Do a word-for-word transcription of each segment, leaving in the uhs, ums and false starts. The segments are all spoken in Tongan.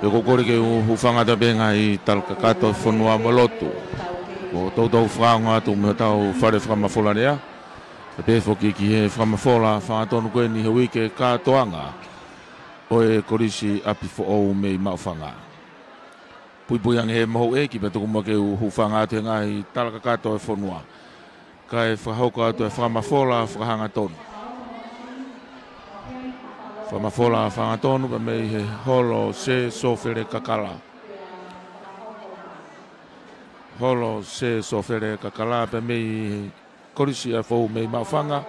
Pea ʻoku ou kole ke u hūfanga atu pē he ngaahi tala kakato ʻo e fonua mo e lotu. ʻOku toutou fakaongo atu mei hotau fale fakamafola lea. Pea pehē foki ki he fakamafola fanga tonu ko eni he uike kātoanga ʻo e Kolisi ʻApifoʻou mei Maʻufanga. Puipui ange he ʻoku mou ʻeke pea tuku muʻa ke u hūfanga atu he ngaahi tala kakato ʻo e fonua. Kae fakahoko atu e fakamafola fakahangatonu. Fakamafola fakahangatonu pea mei he holo Sē Sofele Kakala. Holo Sē Sofele Kakala pea mei he Kolisi ʻApifoʻou mei Maʻufanga.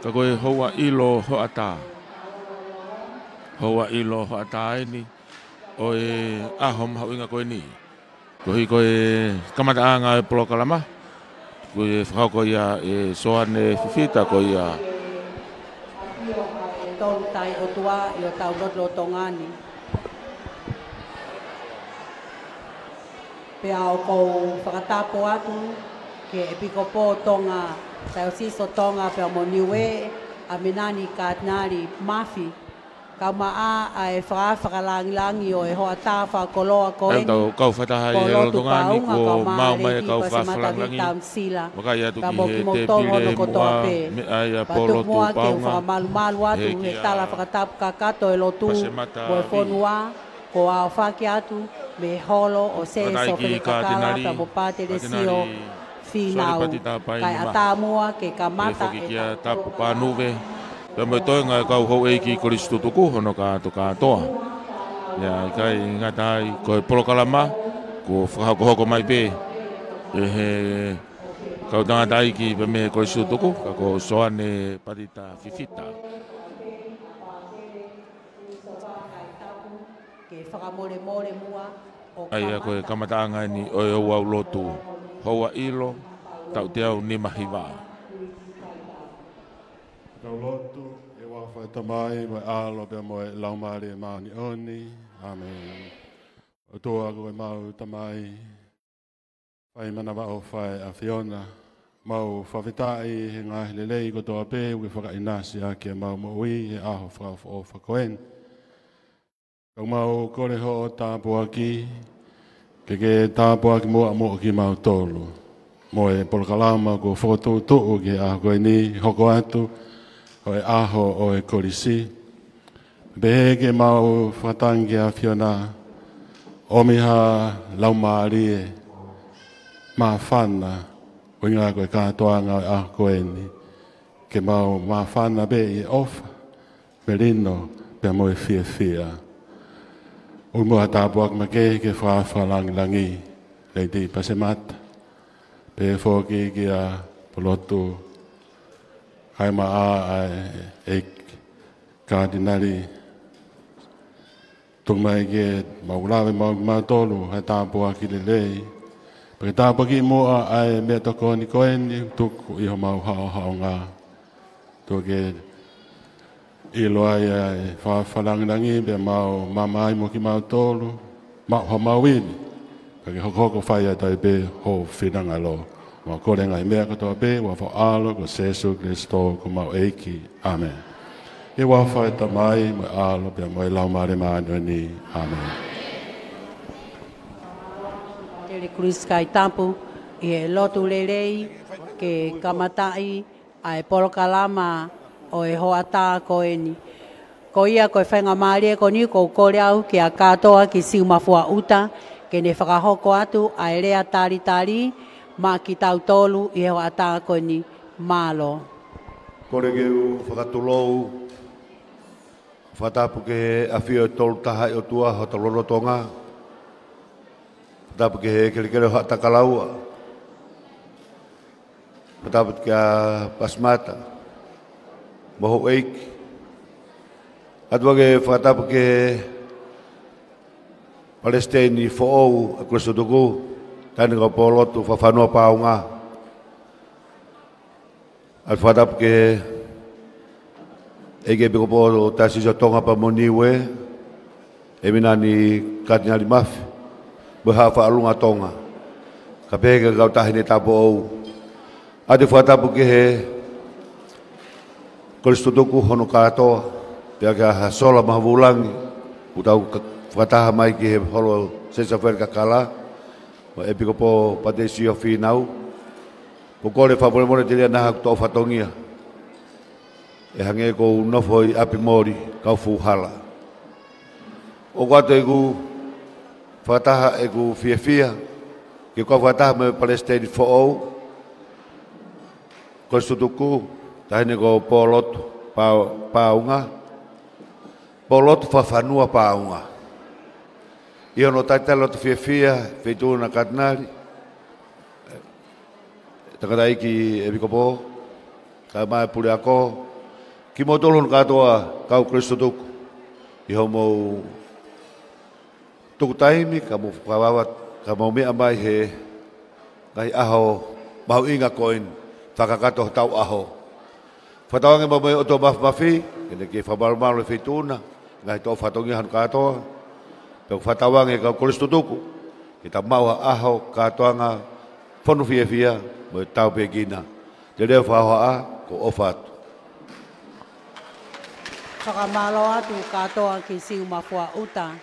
Ka ko e houa ʻilo hoʻatā. Houa ʻilo hoʻatā eni ʻo e ʻaho mahuʻinga ko eni. Koeʻuhi ko e kamataʻanga e polokalama, ko e fakahoko ia ʻe Soane Fifita ko ia. Tolu tai ʻOtua ʻi hotau lotolotonga ni. Pea ʻoku ou fakatapu atu ki he ʻEpikopō Tonga, Taiosisi ʻo Tonga pea mo Niuē, ʻa Menani Katinali Mafi, kae ʻumaʻā ʻa e faka-, fakalāngilangi ʻo e hoʻatā fakakoloa ko eni, kau, kau fakataha ʻi he lotolotonga ni kuo maʻu mai e kau fakafakalāngilangi. Vakai atu ki he tēpile muʻa, meʻa ia Polotu Paunga. Pea tuku muʻa ke u fakamalumalu atu he tala fakatapu kakato ʻo e lotu mo e fonua, kuo aofaki atu mei he holo ʻo Sē Sofele Kakala pea mo Pātele Sio Fīnau. Kae ʻatā muʻa ke kamata e Tapu Panuve pea mo e toenga e kau houʻeiki Kolisi Tutuku hono kātokātoa. ʻIkai ngata ai, ko e polokalama kuo fakahokohoko mai pē ʻe he kau tangataʻeiki pea mei he Kolisi Tutuku, ka ko Soane Patita Fifita. Ke fakamolemole muʻa ʻo ia ko e kamataʻanga eni ʻo e ouau lotu, houa ʻilo, taʻu teau nima hiva. Tau lotu. ʻI he huafa ʻo e Tamai, mo e ʻAlo, pea mo e Laumālie Māʻoniʻoni. ʻĀmeni. ʻOtua ko ʻemau Tamai, fai manavaʻofa ʻa e ʻAfiona, mau fakafetaʻi he ngaahi lelei kotoa pē ʻoku ke fakaʻinasi ʻaki ʻemau moʻui he ʻaho fakaʻofoʻofa ko eni. Ka mau kole hoʻo tāpuaki, ke ke tāpuaki muʻa mo kimautolu mo e polokalama kuo fokotuʻutuʻu ki he ʻaho ko eni, hoko atu ʻo e ʻaho ʻo e Kolisi. Pehē ke mau fakatangi ki he ʻAfiona, ʻomi ha laumālie māfana, ʻuhinga ko e kātoanga ʻo e ʻaho ko eni, ke mau māfana pē ʻi he ʻofa, melino, pea mo e fiefia. ʻOmi muʻa ha tāpuaki makehe ke fakafakalāngilangi Lady Pasemata, pehē foki kia Polotu, kae ʻumaʻā ʻa e Kātinali. Tuku mai ke mau lave maʻamautolu ha tāpuaki lelei. Pea ke tāpuakiʻi muʻa ʻa e meʻatokoni ko eni tuku ʻi homau haʻohaʻonga. Tuku ke ʻilo ai ʻa e fakafakalāngilangi pea mau maama ai mo kimautolu, maʻu homau ivi. Pea ke hokohoko fai atu ai pē ho finangalo. Mau kole e ngaahi meʻa kotoa pē ʻi he huafa ʻo ho ʻAlo ko Sēsū Kilisitō ko homau ʻEiki. ʻĀmeni. ʻI he huafa ʻo e Tamai, mo e ʻAlo, pea mo e Laumālie Māʻoniʻoni. ʻĀmeni. Tele Kulisi Kaitapu, ʻi he lotu lelei ke kamataʻi ʻa e polokalama ʻo e hoʻatā ko eni. Ko ia ko e faingamālie ko eni ʻoku ou kole au kia Kātoa ki Siumafua ʻUta, ke ne fakahoko atu ʻa e lea talitali maʻa kitautolu ʻi he hoʻatā ko eni. Mālō. Kole ke u fakatulou, fakatapu ki he ʻafio ʻo e Tolu Tahaʻi ʻOtua ʻi hotau lotolotonga. Fakatapu ki he kelekele ʻo Haʻatakalaua. Fakatapu kia Pasimata mo houʻeiki. ʻOatu ʻa e fakatapu ki he Palesiteni foʻou ʻa e Kolisi Tutuku, Taʻahine Kaupolotu Fakafanua Paunga. ʻA e fakatapu ki he ʻEiki ʻEpikopō Taiosisi ʻo Tonga pea mo Niue, ʻEminani Katinali Mafi, mo e Haʻa Faʻahinga Tonga. Kae pehē ki he kau taʻahine tāupoʻou. ʻOatu e fakatapu ki he Kolisi Tutuku hono kātoa, pea kia Sola Mahuvulangi, Kuo tau ka-, fakataha mai ki he holo Seso Fele Kakala, mo e ʻEpikopō Patisio Fīnau. Ko e kole fakamolemole telia naʻa ku toʻo fatongia. ʻE hangē ʻoku ou nofo ʻi ʻapi moli, kau fuhala. ʻOku ʻoatu ʻeku fakataha ʻeku fiefia, ke u kau fakataha mo e Palesiteni foʻou, Kolisi Tutuku, taʻahine ko Polotu Pā-, Pāunga. Polotu Fakafanua Pāunga. ʻI hono talitali loto fiefia, Feituʻuna Katinali, Tangataʻeiki ʻEpikopō, kae ʻumaʻā e puleako, kimoutolu hono kātoa kau Kolisi Tutuku, ʻi hoʻomou tuku taimi, ka mou fakavavevave, ka mou meʻa mai he ngaahi ʻaho mahuʻinga ko eni, fakakakato hotau ʻaho. Fakatauange mo e ʻOtua Māfimafi, ke ne kei fakamalumalu e Feituʻuna, ngaahi toʻo fatongia hono kātoa, pea ʻoku fakatauange kau Kolisi Tutuku, ke ta maʻu ha ʻaho kātoanga fonu fiefia, mo e tāpuekina. Te leo fakahohaʻa, ʻoku ou ʻofa atu. Fakamālō atu kātoa ki Siumafua ʻUta.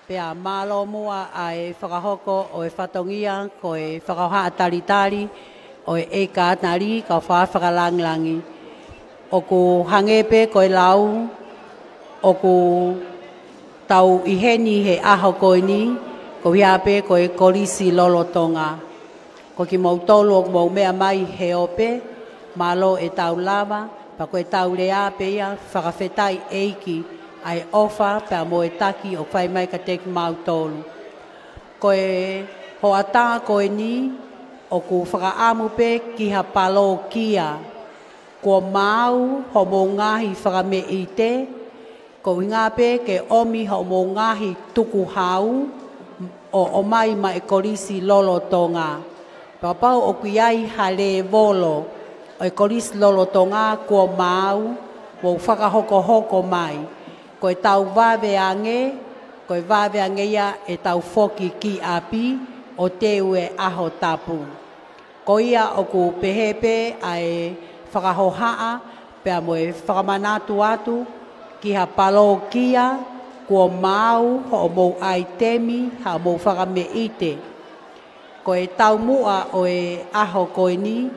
Pea mālō muʻa ʻa e fakahoko ʻo e fatongia ko e fakahohaʻa talitali ʻo e ʻEiki Katinali, kau fakalangilangi. ʻOku hangē pē ko e lau, ʻoku tau ʻi heni he ʻaho ko eni, ko ia pē ko e Kolisi lolotonga. Ko kimoutolu ʻoku mou meʻa mai he ope, mālō e tau lava, pea ko e tau lea pē ia, fakafetaʻi ʻEiki, ʻa e ʻofa, pea mo e taki ʻoku fai mai kiate kimautolu. Ko e hoʻatā ko eni, ʻoku fakaʻamu pē ki ha palokia, kuo maau hoʻomou ngaahi fakameʻite, ko e ʻuhinga pē ke ʻomi hoʻomou ngaahi tukuhau ʻo ʻomai maʻá e Kolisi lolotonga. Kapau ʻoku ʻi ai ha lēvolo ʻo e Kolisi lolotonga kuo maau, mou fakahokohoko mai. Ko e tau vave ange, ko e vave ange ia ʻetau foki ki ʻapi ʻo teu e ʻaho tapu. Ko ia ʻoku pehē pē ʻa e fakahohaʻa, pea mo e fakamanatu atu ki ha palokia kuo maau hoʻomou ʻaitemi, haʻamou fakameʻite. Ko e taumuʻa ʻo e ʻaho ko eni,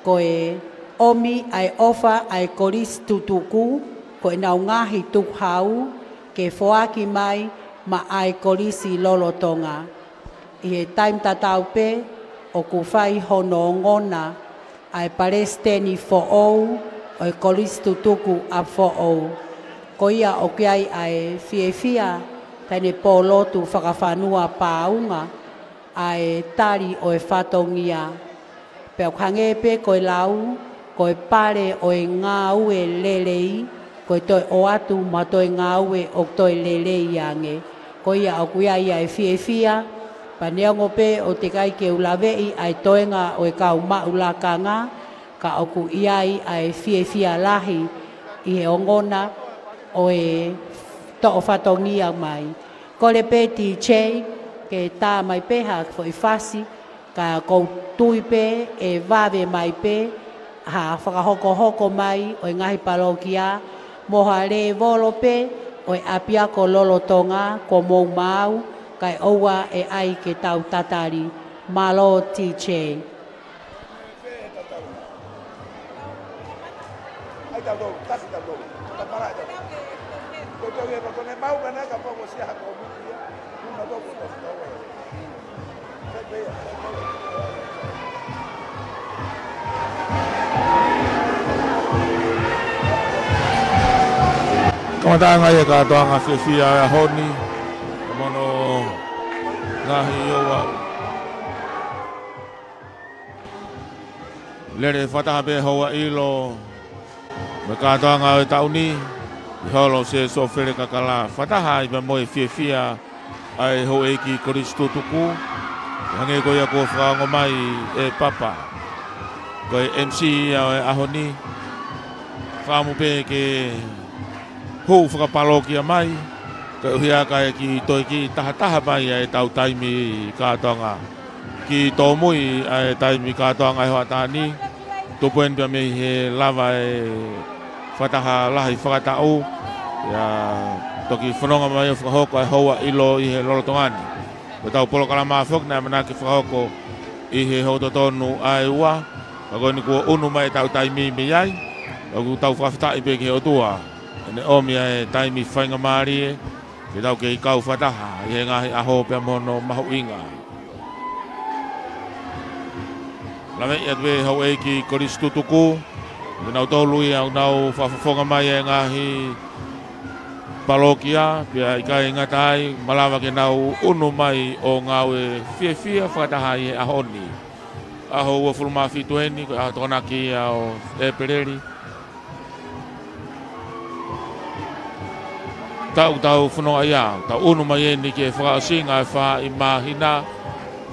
ko e ʻomi ʻa e ʻofa ʻa e Kolisi Tutuku, ko ʻenau ngaahi tukuhau, ke foaki mai maʻá e Kolisi lolotonga. ʻI he taimi tatau pē, ʻoku fai hono ongona ʻa e Palesiteni foʻou ʻo e Kolisi Tutuku ʻa Foʻou. Ko ia ʻoku ʻi ai ʻa e fiefia, taʻahine Polotu Fakafanua Pāunga, ʻa e tali ʻo e fatongia. Pea ʻoku hangē pē ko e lau, ko e pale ʻo e ngāue lelei, ko e toe ʻoatu mo e toe ngāue ʻoku toe lelei ange. Ko ia ʻoku ʻi ai ʻa e fiefia, pea neongo pē ʻoku teʻeki ai ke u laveʻi ʻa e toenga ʻo e kau maʻu lakanga, ka ʻoku ʻi ai ʻa e fiefia lahi ʻi he ongona ʻo e toʻo fatongia mai. Kole pē DJ, ke tā mai pē ha foʻi fasi, ka ʻoku ou tui pē ʻe vave mai pē ha fakahokohoko mai ʻo e ngaahi palokia, mo ha lēvolo pē ʻo e ʻapiako lolotonga kuo mou maau, kae ʻoua ʻe ʻai ke tau tatali. Mālō DJ. Kamataʻanga ia kātoanga fiefia ʻa e ʻaho ni, ka mono ngaahi ʻoua. Lele fakataha pē houa ʻilo mo e kātoanga ʻo e taʻu ni, ʻi holo Seso Fele Kakala, fakataha ai pē mo e fiefia ʻa e houʻeiki Kolisi Tutuku, hangē ko ia kuo fakaongo mai ʻe Papa. Ko e MC ia ʻo e ʻaho ni, fakaʻamu pē ke hū fakapalokia mai, koeʻuhi ā kae kiʻi toe kiʻi tahataha mai ʻa e tau taimi kātoanga. Kiʻi tōmui ʻa e taimi kātoanga ʻi he hoʻatā ni, tupu eni pea mei he lava e fakataha lahi fakataʻu, ia Toki fononga mai ʻo fakahoko ʻa e houa ʻilo ʻi he lolotonga ni. Ko ʻetau polokalama foki naʻe ʻamanaki fakahoko ʻi he hoʻatā totonu ʻa e ua. Ka ko eni kuo ʻunu mai ʻetau taimi mei ai. Ka ʻoku tau fakafetaʻi pē ki he ʻOtua ʻene ʻomi ʻa e taimi faingamālie ke tau kei kau fakataha ʻi he ngaahi ʻaho pea mo hono mahuʻinga. Laveʻi atu pē houʻeiki Kolisi Tutuku, ʻa kinautolu ia ʻoku nau fakafofonga mai ʻa e ngaahi palokia, pea ʻikai ngata ai, malava ke nau ʻunu mai ʻo ngāue fiefia fakataha ʻi he ʻaho ni. ʻAho uofulu mā fitu eni, ko e ʻaho Tokonaki ia ʻo ʻEpeleli. Taʻu ʻoku tau fononga ai, tau ʻunu mai eni ki he fakaʻosinga ʻa e faʻahi māhina,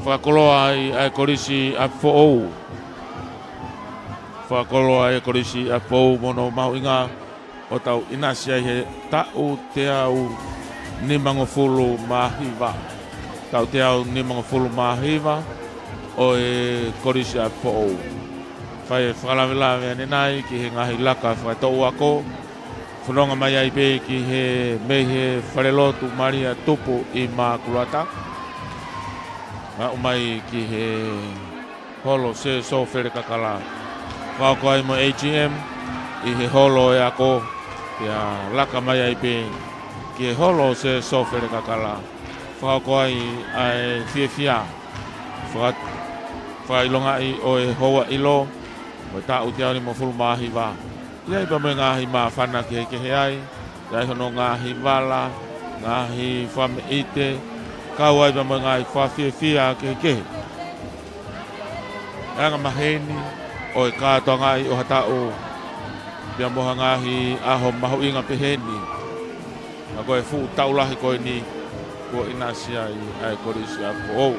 fakakoloa ai ʻa e Kolisi ʻApifoʻou. Fakakoloa ʻa e Kolisi ʻApifoʻou mo hono mahuʻinga ʻo tau ʻinasi ai he taʻu teau nimangofulu mā hiva. Taʻu teau nimangofulu mā hiva ʻo e Kolisi ʻApifoʻou. Fai e fakalavelave ʻanenai ki he ngaahi laka fakatoʻu ako. Fononga mai ai pē ki he, mei he Falelotu Malia Tupu ʻi Mākulata. Aʻu mai ki he holo Sesō Felekakala. Fakahoko ai mo e A G M ʻi he holo ʻo e ako, pea laka mai ai pē ki he holo Sesō Felekakala. Fakahoko ai ʻa e fiefia faka-, fakaʻilongaʻi ʻo e houa ʻilo ʻo e taʻu teau nimangofulu mā hiva. ʻI ai pea mo e ngaahi māfana kehekehe ai, ʻi ai hono ngaahi vala, ngaahi fakameʻite, kau ai pea mo e ngaahi fakafiefia kehekehe. ʻA e anga maheni ʻo e kātoangaʻi ʻo ha taʻu, pea mo ha ngaahi ʻaho mahuʻinga peheni. Ka ko e fuʻu taʻu lahi ko eni kuo ʻinasi ai ʻa e Kolisi ʻApifoʻou.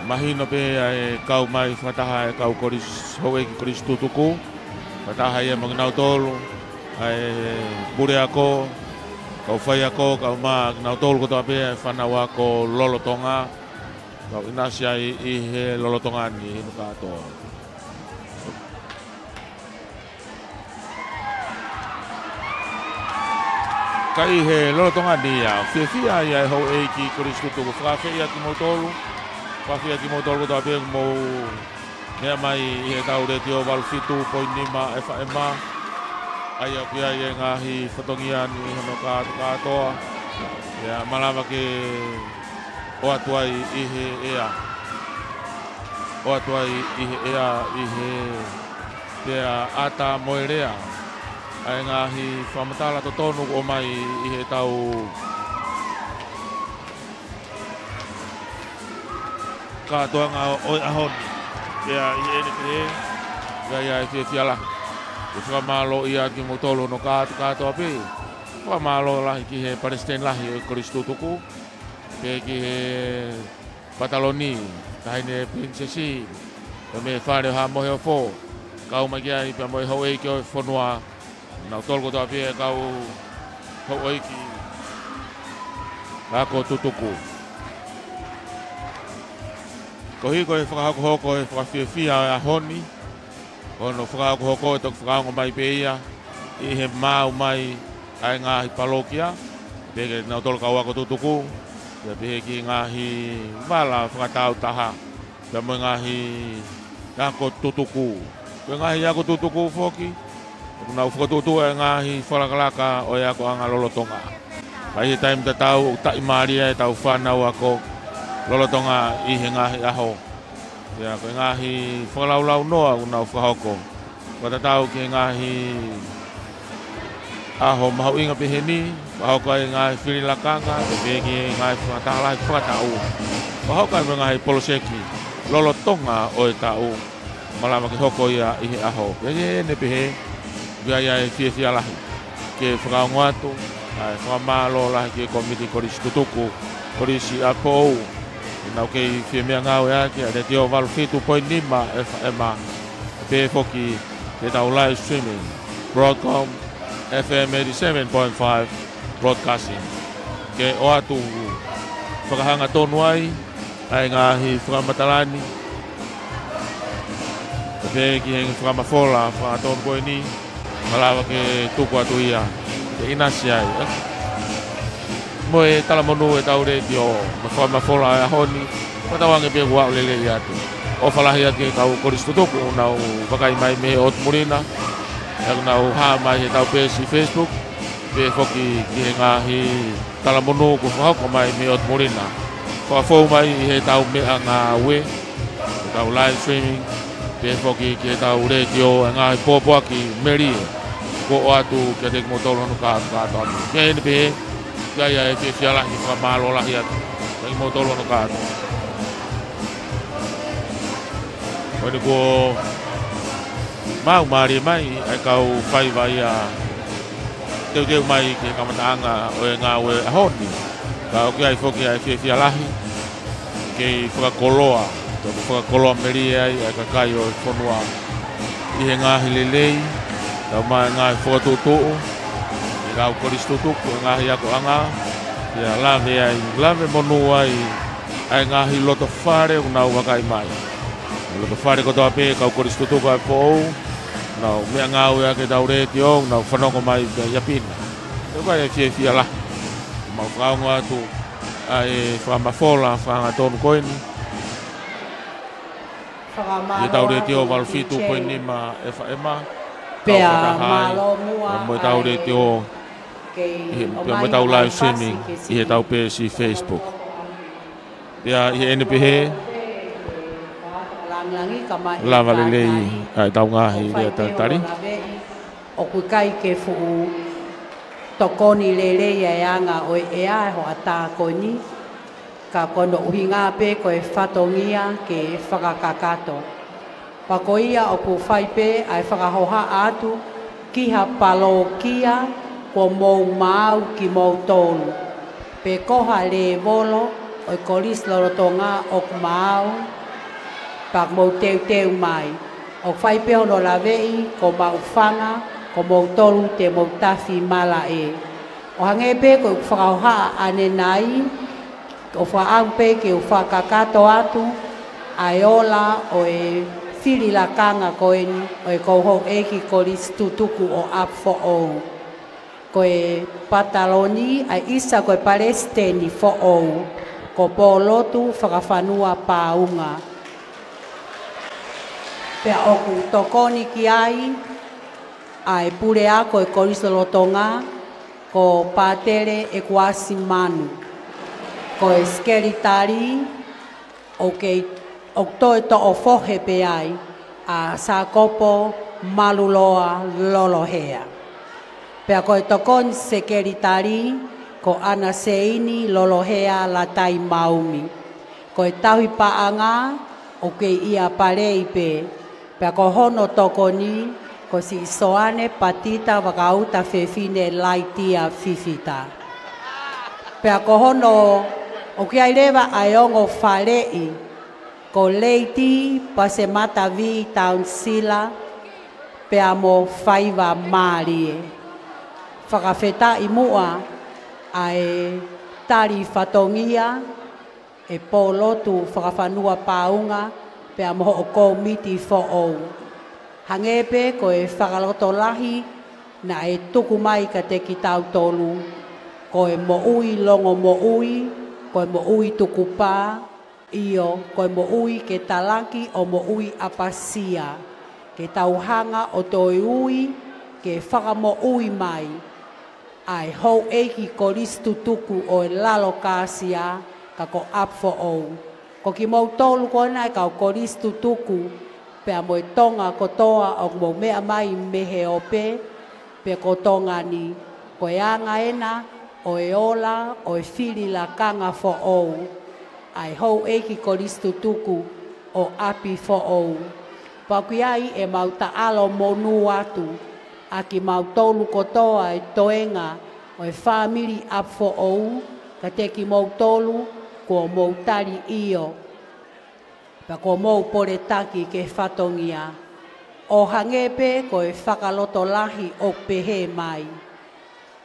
Mahino pē ʻa e kau mai fakataha ʻa e kau kolisi, houʻeiki Kolisi Tutuku. Fakataha ia mo kinautolu ʻa e puleako, kau faiako, kau mai kinautolu kotoa pē ʻa e fānau ako lolotonga. Kau ʻinasi ai ʻi he lolotonga ni ʻi he kātoa. Ka ʻi he lolotonga ni ia, fiefia ai ʻa e houʻeiki Kolisi Tutuku. Fakaafeʻi ʻa kimoutolu, fakaafeʻi ʻa kimoutolu kotoa pē ʻoku mou meʻa mai ʻi heʻetau Letiō valu fitu poini nima F M. ʻA ia ʻoku ʻi ai e ngaahi fatongia ni hono kātokātoa. Ia malava ke ʻoatu ai ʻi he ʻea. ʻOatu ai ʻi he ʻea, ʻi he pea ʻata mo e lea. ʻA e ngaahi fakamatala totonu ʻoku ʻomai ʻi heʻetau kātoanga ʻo e ʻaho ni. Pea ʻi heʻene pehē, ʻoku ʻi ai e fiefia lahi. ʻOku fakamālō ia kimoutolu hono kātokātoa pē. Fakamālō lahi ki he palesiteni lahi ʻo e Kolisi Tutuku. Pea ki he pataloni, Taʻahine Pilinisesi, pea mei he Fale ʻo Haʻa Moheofo, kau mai ki ai pea mo e houʻeiki ʻo e fonua, nautolu kotoa pē ʻa e kau houʻeiki ako Tutuku. Koeʻuhi ko e fakahokohoko e fakafiefia ʻo e ʻaho ni, ko hono fakahokohoko ʻe toki fakaongo mai pē ia ʻi he maau mai ʻa e ngaahi palokia, pea ki heʻenau tolu kau ako Tutuku, pea pehē ki he ngaahi vala fakatāutaha, pea mo e ngaahi ako Tutuku. Ko e ngaahi ako Tutuku foki, ʻoku nau fokotuʻutuʻu e ngaahi fakalakalaka ʻo e akoʻanga lolotonga. Ka ʻi he taimi tatau, ʻoku taʻimālie ʻetau fānau ako lolotonga ʻi he ngaahi ʻaho. Pea ko e ngaahi fakalaulaunoa ʻoku nau fakahoko. Fakatatau ki he ngaahi ʻaho mahuʻinga peheni, fakahoko ai e ngaahi fili lakanga, pea pehē ki he ngaahi fakataha lahi fakataʻu. Fakahoko ai mo e ngaahi poloseki lolotonga ʻo e taʻu, malava ke hoko ia ʻi he ʻaho. Pea ʻi heʻene pehē, ʻoku ʻi ai e fiefia lahi ke fakaongo atu ʻa e fakamālō lahi ki he kōmiti Kolisi Tutuku, Kolisi ʻApifoʻou, ʻoku nau kei fie meʻangāueʻaki ʻa e Letiō valu fitu poini nima F M, pea pehē foki ki heʻetau live streaming, Broadcom F M eighty-seven point five Broadcasting. Ke ʻoatu fakahangatonu ai ʻa e ngaahi fakamatala ni, pea pehē ki he fakamafola fakahangatonu ko eni, Malava ke tuku atu ia ke ʻinasi ai. Mo e talamonū ʻetau letiō, mo e fakamafola ʻo e ʻaho ni, fakatauange pē kuo aʻu lelei atu. ʻOfa lahi atu ki he kau kolisi tutuku ʻoku nau vakai mai mei he ʻotu muli na, ʻoku nau hā mai heʻetau peesi Facebook, pehē foki ki he ngaahi talamonū kuo fakahoko mai mei ʻotu muli na. Fakafou mai ʻi heʻetau meʻangāue, ʻetau live streaming, pehē foki ki heʻetau letiō, ʻa e ngaahi pōpoaki melie kuo ʻoatu kiate kimoutolu hono kātoa. Pea ʻi heʻene pehē, ʻoku ʻi ai ʻa e fiefia lahi, fakamālō lahi atu kiate kimoutolu hono kātoa. Ko eni kuo maʻu mālie mai ʻa e kau faiva ia teuteu mai ki he kamataʻanga ʻo e ngāue ʻaho ni. Ka ʻoku ʻi ai foki ʻa e fiefia lahi, kei fakakoloa, toki fakakoloa melie ai ʻa e kakai ʻo e fonua ʻi he ngaahi lelei, kae ʻumaʻā e ngaahi fokotuʻutuʻu ʻa e kau kolisi tutuku, e ngaahi akoʻanga, pea lave ai, lave monū ai ʻa e ngaahi loto fale ʻoku nau vakai mai. Loto fale kotoa pē kau kolisi tutuku ʻa e foʻou, nau meʻangāueʻaki ʻetau letiō, nau fanongo mai pē ʻi ʻapi na. ʻOku ʻi ai e fiefia lahi. Mau fakaongo atu ʻa e fakamafola fakahangatonu ko eni. Fakamafola ʻetau letiō valu fitu poini nima F M. Pea mālō muʻa mo ʻetau letiō, pea mo ʻetau live streaming ʻi heʻetau peesi Facebook. Pea ʻi heʻene pehē, lava lelei ʻa ʻetau ngaahi lea talitali. ʻOku ʻikai ke fuʻu tokoni lelei ʻa e anga ʻo e ʻea he hoʻatā ko eni, ka ko hono ʻuhinga pē ko e fatongia ke fakakakato. Pea ko ia ʻoku fai pē ʻa e fakahohaʻa atu ki ha palokia kuo mou maau kimoutolu, pe ko ha lēvolo ʻo e kolisi lolotonga ʻoku maau, pea mou teuteu mai. ʻOku fai pē hono laveʻi ko Maʻufanga, ko moutolu te mou tafi malaʻe. ʻO hangē pē ko e fakahohaʻa ʻanenai, ʻoku ou fakaʻamu pē ke u fakakakato atu ʻa e ola ʻo e fili lakanga ko eni ʻo e kau houʻeiki kolisi tutuku ʻo ʻApifoʻou. Ko e pataloni ʻa e ʻisa ko e palesiteni foʻou, ko Pōlotu Fakafanua Paunga. Pea ʻoku tokoni ki ai ʻa e puleako ʻo e kolisi lolotonga, ko Pātele ʻEkuasi Manu. Ko e sekelitali ʻoku kei, ʻoku toe toʻo fohe pē ai ʻa Sākopo Maluloa Lolohea. Pea ko e tokoni sekelitali ko ʻAna Seini Lolohea Latai Maumi. Ko e tauhi paʻanga ʻoku kei ʻia Palei pē. Pea ko hono tokoni ko Siʻi Soane Patita Vakauta Fefine Laitia Fifita. Pea ko hono, ʻoku ʻi ai leva ʻa e ongo faleʻi, ko Leiti Pasemata V Taunisila, pea mo Faiva Mālie. Fakafetaʻi muʻa ʻa e tali fatongia ʻe Pōlotu Fakafanua Paunga, pea mo hoʻo kōmiti foʻou. Hangē pē ko e fakalotolahi naʻe tuku mai kiate kitautolu, ko e moʻui longomoʻui, ko e moʻui tukupā, ʻio, ko e moʻui ke talaki ʻo moʻui ʻapasia, ke tau hanga ʻo toe ui, ke fakamoʻui mai ʻa e houʻeiki kolisi tutuku ʻo e lalo kāsia, ka ko ʻApifoʻou. Ko kimoutolu ko ena ʻa e kau kolisi tutuku, pea mo e Tonga kotoa ʻoku mou meʻa mai mei he ope, pe ko Tonga ni, ko e anga ena ʻo e ola ʻo e fili lakanga foʻou, ʻa e houʻeiki kolisi tutuku ʻo ʻApifoʻou. Pea ʻoku ʻi ai ʻemau taʻalo monū atu ʻa kimautolu kotoa e toenga ʻo e fāmili ʻApifoʻou, kiate kimoutolu kuo mou tali ʻio, pea kuo mou poletaki ki he fatongia. ʻO hangē pē ko e fakalotolahi ʻoku pehē mai,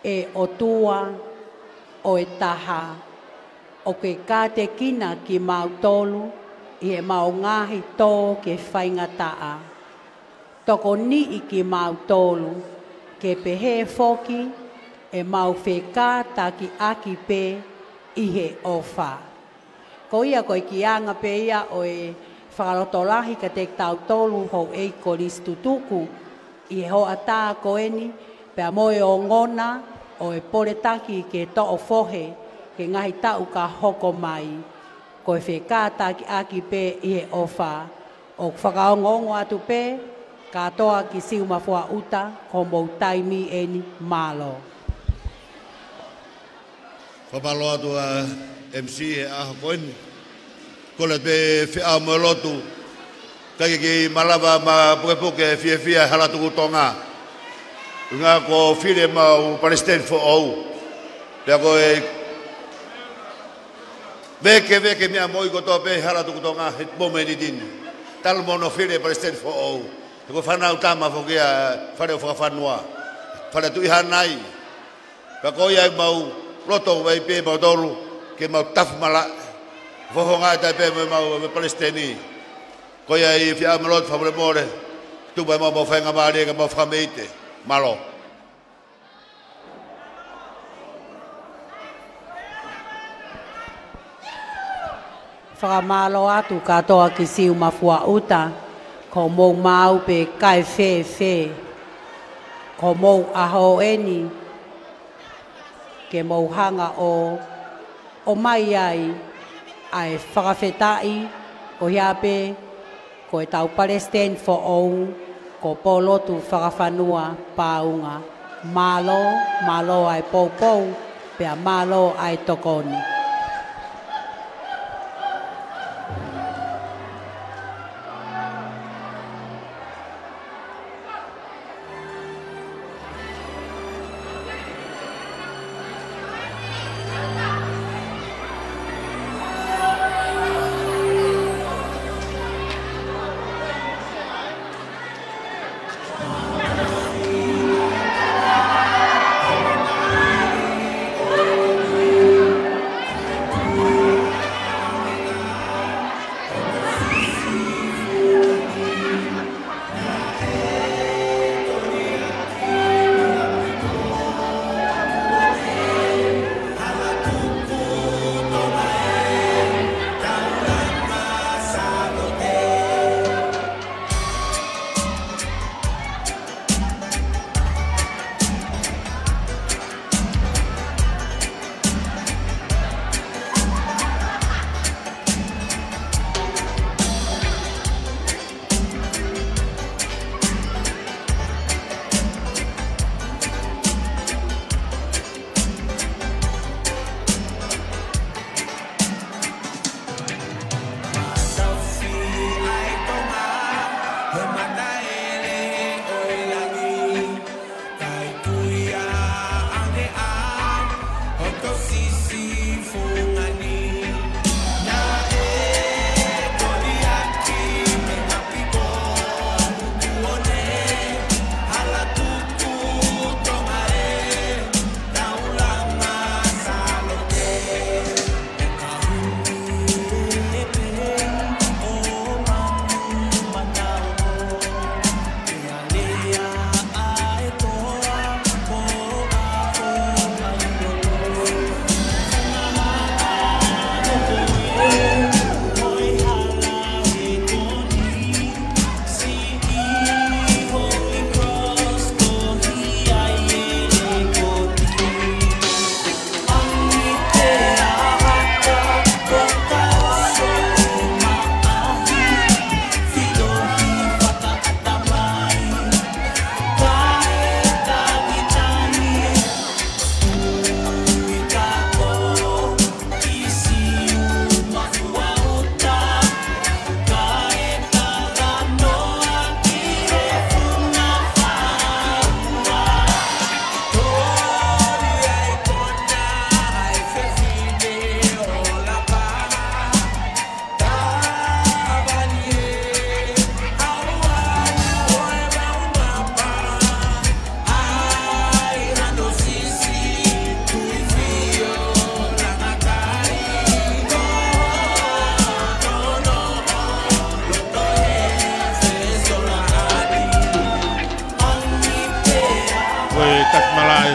ʻE ʻOtua ʻo e taha, ʻoku ke kātekina kimautolu ʻi heʻemau ngaahi tō ke faingataʻa. Tokoniʻi kimautolu Ke pehē foki ʻemau fekātakiʻaki pē ʻi he ʻofa. Ko ia ko e kiʻi anga pē ia ʻo e fakalotolahi kiate kitautolu houʻeiki kolisi tutuku ʻi he hoʻatā ko eni, pea mo e ongona ʻo e poletaki ke toʻo fohe ki he ngaahi taʻu ka hoko mai. Ko e fekātakiʻaki pē ʻi he ʻofa. ʻOku fakaongoongo atu pē, kātoa ki Siumafuaʻuta, ko homou taimi eni, mālō. Fakamālō atu ʻa e M C he ʻaho ko eni. Kole pē feʻao mo e lotu. Kae ke kei malava mapukepuke fiefia hala Tuku Tonga. Ngā ko File mau palesiteni foʻou. Pea ko e vekeveke meʻa moʻui kotoa pē hala Tuku Tonga he momeniti ni. Talu mo hono File palesiteni foʻou. He ko e fānau tama foki ʻa Fale ʻo Fakafanua. Fale Tuʻi Hanai. Pea ko ia ʻemau loto vai pē mautolu ke mau tafu malaʻe. Fofonga ʻe tai pē mo ʻemau palesiteni. Ko ia ʻi he feʻao mo e lotu fakamolemole. Tuku mai ʻemau faingamālie ke mau fakameite. Mālō. Fakamālō atu kātoa ki Siumafuaʻuta, ko homou maau pē kae fēfē, ko homou ʻaho eni, ke mou hanga ʻo ʻomai ai ʻa e fakafetaʻi, ko ia pē ko ʻetau palesiteni foʻou, ko Polotu Fakafanua Paunga. Mālō, mālō ʻa e poupou, pea mālō ʻa e tokoni.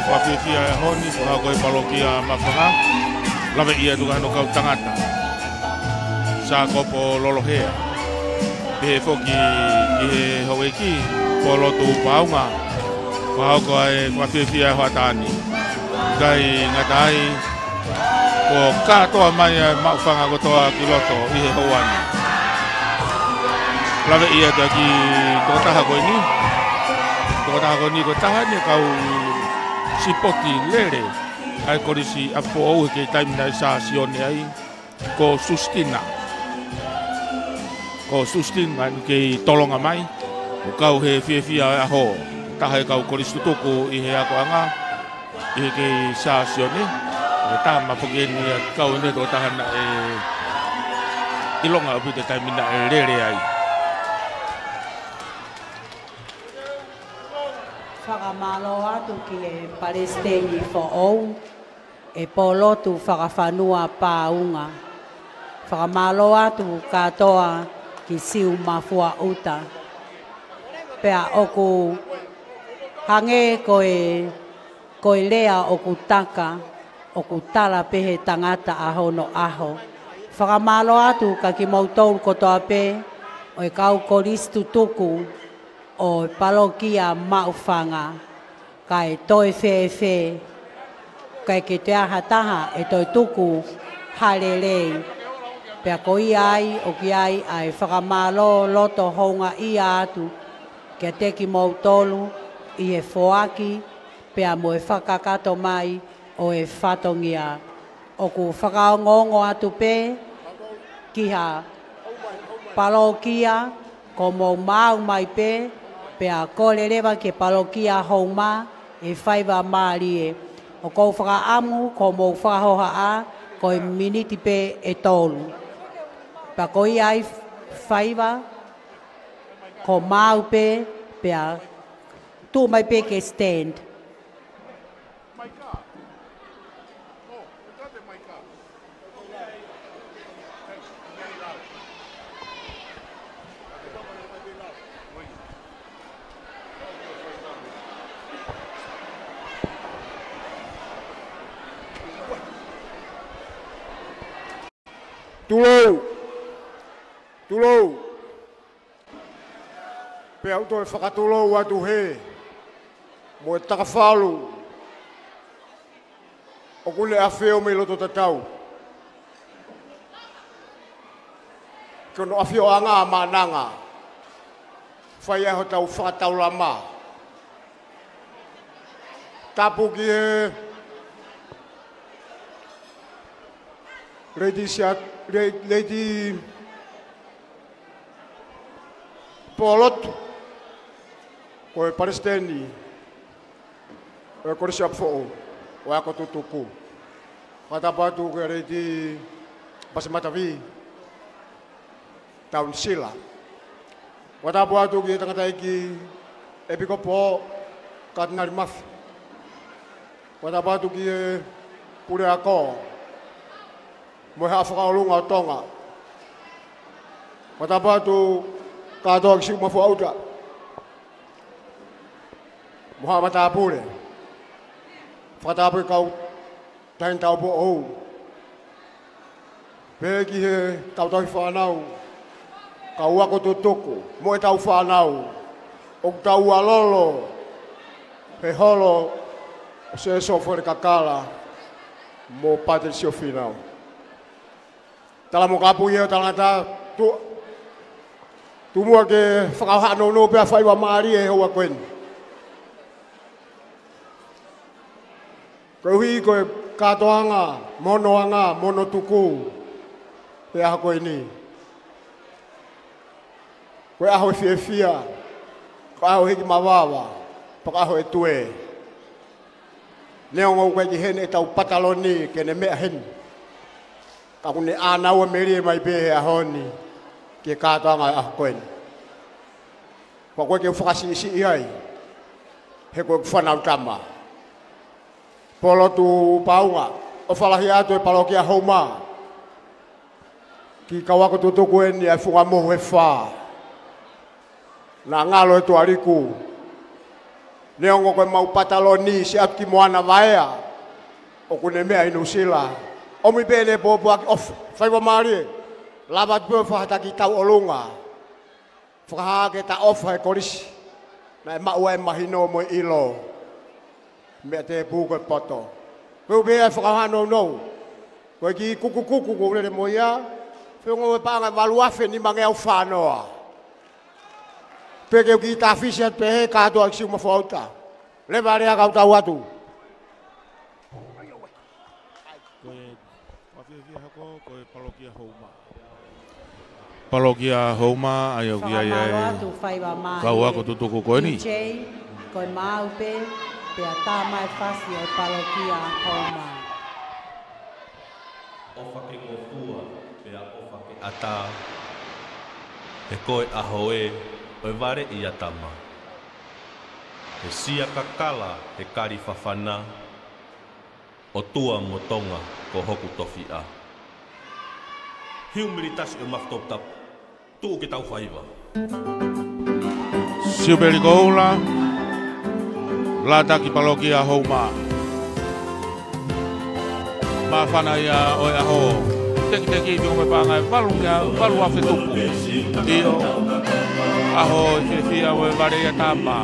Fakafiefia e ʻaho ni, ko e hako ʻo e palokia Maʻufanga. Laveʻi atu ki hono kau tangata, Sākopo Lolohea. Pehē foki ki he houʻeiki, Polotu Paunga, fakahoko ʻa e fakafiefia e hoʻatā ni. ʻIkai ngata ai, kuo kātoa mai ʻa e Maʻufanga kotoa ki loto ʻi he houa ni. Laveʻi atu ki he tokotaha ko eni. Tokotaha ko eni ko e taha eni e kau sipoti lele ʻa e Kolisi ʻApifoʻou he kei taimi naʻe Sā Sione ai, ko Sustina. Ko Sustina ʻoku kei tolonga mai, ʻo kau he fiefia e ʻaho. Taha e kau kolisi tutuku ʻi he akoʻanga, ʻi he kei Sā Sione. Ko e tama foki eni ia ʻoku kau eni, tokotaha naʻe ʻilonga ʻaupito e taimi naʻe lele ai. Fakamālō atu ki he palesiteni foʻou, ʻe Polotu Fakafanua Paunga. Fakamālō atu kātoa ki Siu Mafuaʻuta. Pea ʻoku hangē ko e, ko e lea ʻoku taka, ʻoku tala pē he tangata ʻa hono ʻaho. Fakamālō atu kia kimoutolu kotoa pē ʻo e kau kolisi tutuku ʻo e palokia Maʻufanga. Kae toe fēfē, ʻikai ke toe ʻi ai ha taha ʻe toe tuku ha lelei. Pea ko ia ai ʻoku ʻi ai ʻa e fakamālō loto houngaʻia atu kiate kimoutolu ʻi he foaki pea mo e fakakakato mai ʻo e fatongia. ʻOku fakaongoongo atu pē ki ha palokia, ko mou maau mai pē, pea kole leva ki he palokia Houma e faiva mālie. ʻOku ou fakaʻamu ko mou fakahohaʻa ko e miniti pē ʻe tolu. Pea ko ia ai faiva, ko maau pē, pea tuʻu mai pē ki he stand. Tulou. Tulou. Pea u toe fakatulou atu he mo e takafalu ʻoku ne ʻafio mei loto tatau ki hono ʻafioʻanga ʻa Maʻananga, fai ai hotau fakataulama. Tapu ki he Lady Siat-, Lady, Lady Polotu, ko e palesiteni ʻo e Kolisi ʻApifoʻou ʻo e ako tutuku. Fakatapu atu ki he Lady Pasimatavi, Taunisila. Fakatapu atu ki he tangataʻeiki ʻEpikopō, Katinali Mafi. Fakatapu atu ki he puleako mo e Haʻa Fakaʻolunga ʻo Tonga. Fakatapu atu kātoa ki Siʻumafuaʻuta mo haʻa matāpule. Fakatapu ki he kau taʻahine taupoʻou. Pehē ki he kau tauhi fānau, kau ako tutuku, mo e tau fānau ʻoku tau ʻalolo he holo ʻo Sēsō Foele Kakala mo Pātele Siofina. Tala mo kapu ia ʻo talangata, tu-, tuʻu muʻa ke fakahohaʻa nounou pea faiva mālie he houa ko eni. Koeʻuhi ko e kātoanga, mo hono anga, mo hono tuku he ʻaho ko eni. Ko e ʻaho ʻo e fiefia, ko e ʻaho ʻo e hiki mavava, pea ko e ʻaho ʻo e tuē. Neongo ʻoku ʻikai ke ʻi heni ʻetau pataloni ke ne meʻa heni, ka ʻoku ne ʻānaua melie mai pē he ʻaho ni ki he kātoanga ʻo e ʻaho ko eni. Pea ʻoku ʻikai ke u fakasiʻisiʻi ai, he ko ʻeku fānau tama. Polotu Paunga, ʻofa lahi atu e palokia Houma ki he kau ako tutuku eni ʻa e Funga Mohu ʻe Fā. Naʻa ngalo e tuʻa liku, Neongo ko e mau pataloni siʻi atu ki Moana Vaea, ʻoku ne meʻa ʻi Nuʻusila. ʻOmi pē ʻene pōpoaki ʻofa, faiva mālie. Lava atu pē ʻo fai ha taki tauʻolunga. Fakahā ke ta ʻofa he kolisi. Naʻe maʻu ai e mahino mo e ʻilo. Meʻa tēpū ko e poto. Ko e ʻuhinga ia e fakahā nounou. Ko e kiʻi kukukuku ʻoku ou lele mo ia. Feʻunga mo e paʻanga ʻe valu afe nimangeau fā noa. Pea ke u kiʻi tafisi atu pē he kātoa ki siʻi Mafauta. Leva lea kau tau atu. Ko e mafiafia hoko, ko e palokia Houma. Palokia Houma, ʻa ia ʻoku ʻi ai ʻa e Fakamālō atu, faiva mālie. Kau ako tutuku ko eni. D J, ko e maau pē, pea tā mai e fasi ʻo e palokia Houma. ʻOfa ke ngofua, pea ʻofa ke ʻatā. He ko e ʻaho ē, ʻo e vale ʻia tama. He sia kakala, he kali fafana. ʻOtua mo Tonga ko hoku tofiʻa. Hiumilitasi ʻo e mafu toputapu. Tuʻu ke tau faiva. Siupeli Koula, Lātaki Palokia Houma. Māfana ia ʻo e ʻaho. Tekiteki ʻi he feʻunga mo e paʻanga ʻe valu ngeau, valu afe tupu. ʻIo, ʻaho ʻo e fiefia ʻo e vale ʻia tama.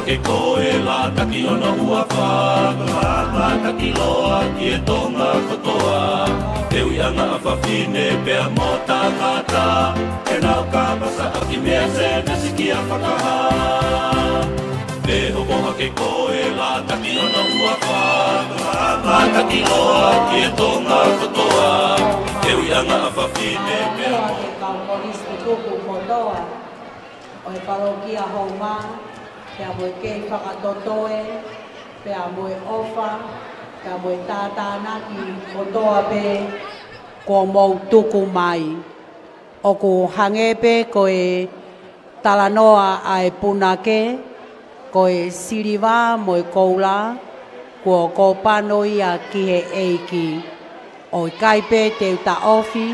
Ke koe Lātaki ono ua fā, ko e māmātaki loa ki he Tonga kotoa. He ui ʻa e ngaahi fafine pea mo e tangata, ke nau kamata ʻaki meʻa Sēnesi kia Fakahā. Te hopo hake koe Lātaki ono ua fā, ko e māmātaki loa ki he Tonga kotoa. He ui ʻa e ngaahi fafine pea mo e kau kolisi tutuku kotoa ʻo e palokia Houma, pea mo e kei fakatotoe, pea mo e ʻofa, pea mo e tātānaki kotoa pē kuo mou tuku mai. ʻOku hangē pē ko e talanoa ʻa e punake, ko e siliva mo e koula, kuo kōpano ia ki he ʻEiki. ʻOku ʻikai pē te u taʻofi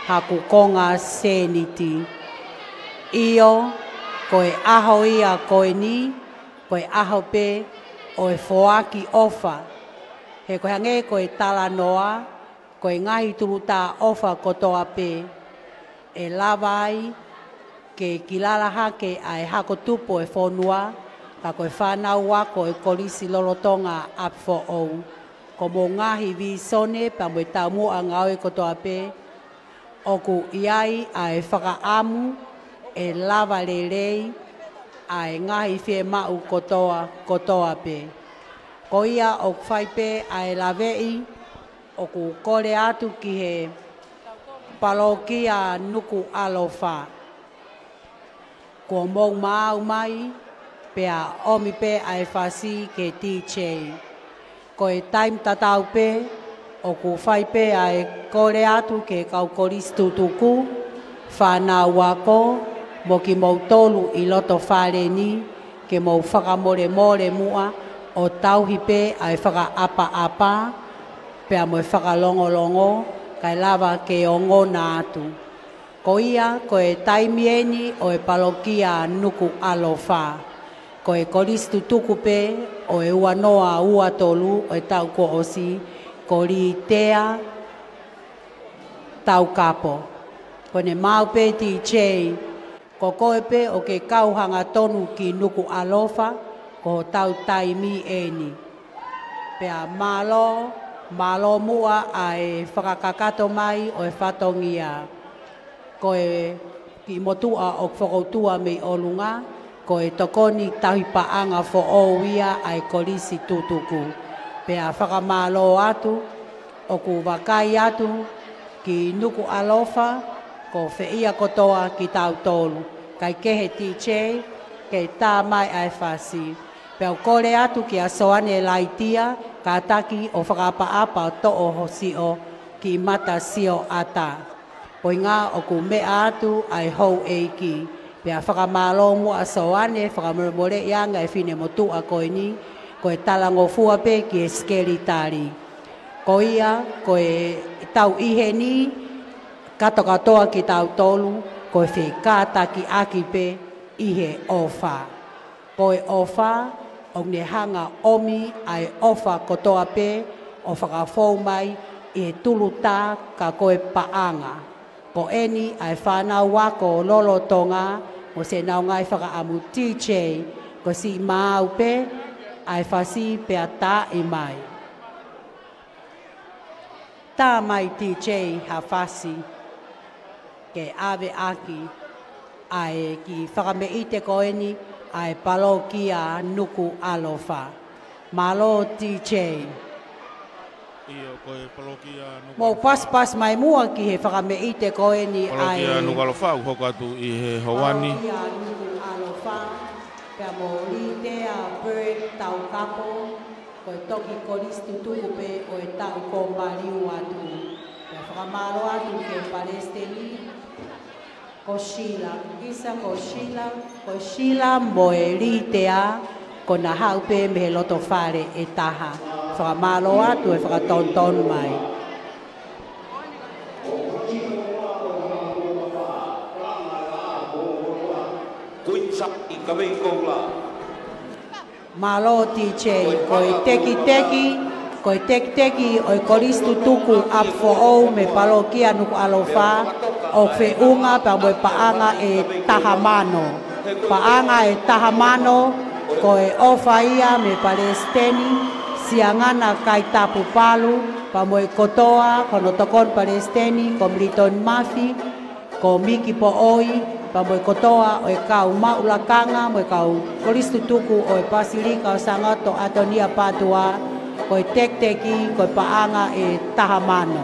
haku konga sēniti. ʻIo, ko e ʻaho ia ko eni, ko e ʻaho pē ʻo e foaki ʻofa. He ko e hangē ko e talanoa, ko e ngaahi tulutā ʻofa kotoa pē ʻe lava ai ke kilala hake ʻa e hako tupu ʻo e fonua, ka ko e fānau ako ʻo e kolisi lolotonga ʻapi foʻou. Ko homou ngaahi vīsone pea mo e taumuʻa ngāue kotoa pē, ʻoku ʻi ai ʻa e fakaʻamu ʻe lava lelei ʻa e ngaahi fiemaʻu kotoa, kotoa pē. Ko ia ʻoku fai pē ʻa e laveʻi, ʻoku kole atu ki he palokia Nukuʻalofa. Kuo mou maau mai, pea ʻomi pē ʻa e fasi ki he D J. Ko e taimi tatau pē, ʻoku fai pē ʻa e kole atu ki he kau kolisi tutuku, fānau ako, mo kimoutolu ʻi loto fale ni, ke mou fakamolemole muʻa, ʻo tauhi pē ʻa e fakaʻapaʻapa pea mo e fakalongolongo, kae lava ke ongona atu. Ko ia ko e taimi eni ʻo e palokia Nukuʻalofa. Ko e kolisi tutuku pē ʻo e ua noa ua tolu ʻo e taʻu kuo ʻosi, ko Litea Taukapo. Ko ʻene maau pē TJ, ko koe pē ʻoku ke kau hangatonu ki Nukuʻalofa, ko hotau taimi eni. Pea mālō, mālō muʻa ʻa e fakakakato mai ʻo e fatongia. Ko e kiʻi motuʻa ʻoku fokoutua mei ʻolunga, ko e tokoni tauhi paʻanga foʻou ia ʻa e kolisi tutuku. Pea fakamālō atu, ʻoku vakai atu ki Nukuʻalofa, ko fē ia kotoa kitautolu. Kae kehe TJ, ke tā mai ʻa e fasi. Pea u kole atu kia Soane Laitia, kātaki ʻo fakaʻapaʻapa ʻo toʻo ho sio ki Matasioʻata. Poinga ʻoku meʻa atu ʻa e houʻeiki. Pea fakamālō muʻa Soane, fakamolemoleʻi ange ʻa e finemotuʻa ko eni, ko e talangofua pē ki he sekelitali. Ko ia, ko e tau ʻi heni, katokatoa kitautolu, ko e fekātakiʻaki pē ʻi he ʻofa. Ko e ʻofa, ʻoku ne hanga ʻomi ʻa e ʻofa kotoa pē ʻo fakafou mai ʻi he tulutā ka ko e paʻanga. Ko eni ʻa e fānau ako lolotonga mo siʻenau ngaahi fakaʻamu TJ, ko siʻi maau pē ʻa e fasi pea taaʻi mai. Tā mai TJ ha fasi ke ʻave ʻaki ʻa e kiʻi fakameʻite ko eni ʻa e palokia Nukuʻalofa. Mālō TJ. ʻIo, ko e palokia Nukuʻalofa. Mou paspas mai muʻa ki he fakameʻite ko eni ʻa e palokia Nukuʻalofa, ʻoku hoko atu ʻi he houa ni. Palokia Nukuʻalofa, pea mo Litea Bird Taukapo, ko e toki kolisi tutuku pē ʻo e taʻu kuo maliu atu. Pea fakamālō atu ki he palesiteni, ko Sila, ʻisa ko Sila, ko Sila mo e Litea, ko ʻena haʻu pē mei he loto fale ʻe taha. Fakamālō atu e fakatonutonu mai. Kuini Saki Kavei Koula. Mālō TJ, ko e tekiteki, ko e tekiteki ʻo e kolisi tutuku ʻapi foʻou mei he palokia Nukuʻalofa, ʻoku feʻunga pea mo e paʻanga ʻe taha mano. Paʻanga ʻe taha mano, ko e ʻofa ia mei he palesiteni, Siangana Kaitapupalu, pea mo e kotoa, ko hono tokoni palesiteni, ko Militoni Mafi, ko Miki Poʻoi, pea mo e kotoa ʻo e kau maʻu lakanga, mo e kau kolisi tutuku ʻo e Pasilika ʻo Sangato ʻAtonia Pātua, ko e tekiteki, ko e paʻanga ʻe taha mano.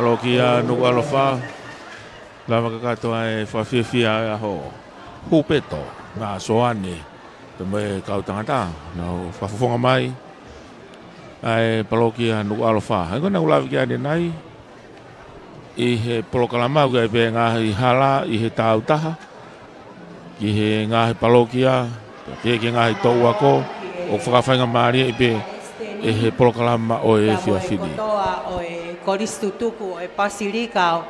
Palokia Nukuʻalofa, lava kakato ʻa e fakafiefia ʻa e ʻaho. Hupeto, na Soane, pea mo e kau tangata, na o fakafofonga mai ʻa e palokia Nukuʻalofa. He ko ʻena ʻoku lave ki ai ʻanenai, ʻi he polokalama ʻoku ʻi ai pē ngaahi hala ʻi he tautaha, ki he ngaahi palokia, pea ki he ngaahi toʻu ako, ʻoku fakafaingamālieʻi pē ʻe he polokalama ʻo e efiafi ni. Kotoa ʻo e kolisi tutuku ʻo e Pasilika ʻo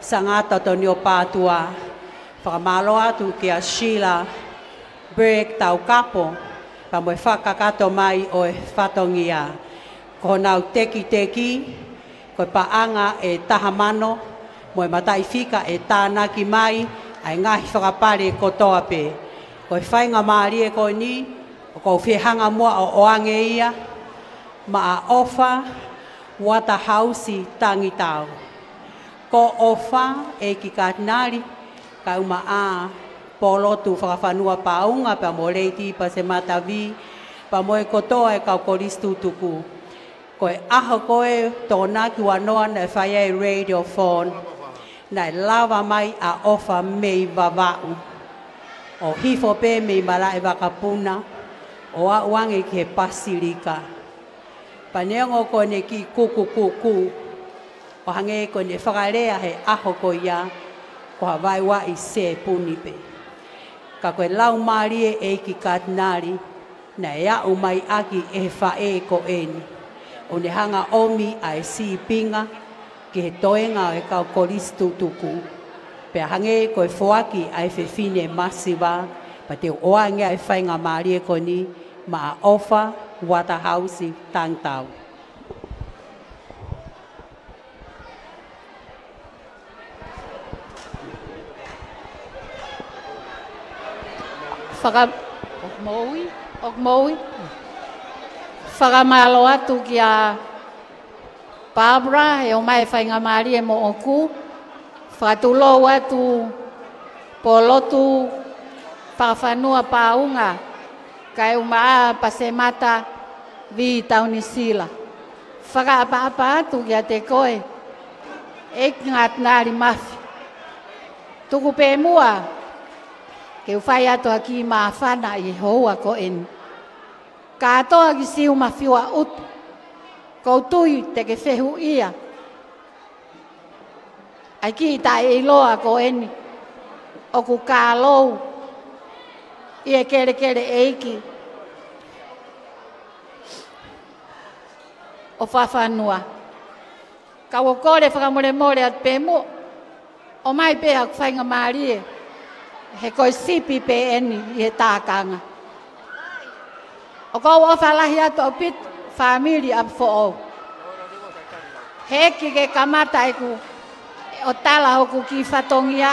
Sangata Tonio Pātua. Fakamālō atu kia Sheila Berg Taukapo, pea mo e fakakakato mai ʻo e fatongia. Ko honau tekiteki, ko e paʻanga ʻe taha mano, mo e mataʻifika ʻe tānaki mai ʻa e ngaahi fakapale kotoa pē. Ko e faingamālie ko eni, ʻoku ou fie hanga muʻa ʻo ʻoange ia, maʻa ʻOfa Waterhouse Tangitau. Ko ʻOfa ʻEiki Katinali, kae ʻumaʻā Polotu Fakafanua Paunga pea mo Lady Pasemata Vee, pea mo e kotoa e kau kolisi tutuku. Ko e ʻaho ko ē Tokonaki ua noa naʻe fai ai e radiothon, naʻe lava mai ʻa ʻOfa mei Vavaʻu ʻo hifo pē mei malaʻe vakapuna ʻo aʻu ange ki he Pasilika. Pea neongo ko ʻene kiʻi kukukuku, ʻo hangē ko ʻene fakalea he ʻaho ko ia, ko ha vaeuaʻi sēpuni pē. Ka ko e laumālie ʻEiki Katinali, naʻe aʻu mai ʻaki ʻe he faʻē ko eni, ʻo ne hanga ʻomi ʻa e sīpinga ki he toenga ʻo e kau kolisi tutuku. Pea hangē ko e foaki ʻa e fefine masiva, pea te u ʻoange ʻa e faingamālie ko eni maʻa ʻOfa Waterhouse Tangitau. Faka-, ʻoku moʻui, ʻoku moʻui. Fakamālō atu kia Barbara, he ʻomai e faingamālie moʻoku. Fakatulou atu Polotu Fakafanua Paunga, kae ʻumaʻā Pasemata Vee Taunisila. Fakaʻapaʻapa atu kiate koe, ʻEiki Katinali Mafi. Tuku pē muʻa ke u fai atu ha kiʻi māfana ʻi he houa ko eni. Kātoa ki Siu Mafiuaʻutu, ʻoku ou tui te ke fehuʻia ʻa e kiʻi taʻeʻiloa ko eni ʻoku kālou ʻi he kelekele ʻeiki ʻo Fakafanua. Ka ʻoku ou kole fakamolemole atu pē muʻa, ʻomai pē haku faingamālie, he ko e sipi pē eni ʻi he tākanga. ʻOku ou ʻofa lahi atu ʻaupito, fāmili ʻApifoʻou. He ʻikai ke kamata ʻeku ʻo tala hoku kiʻi fatongia,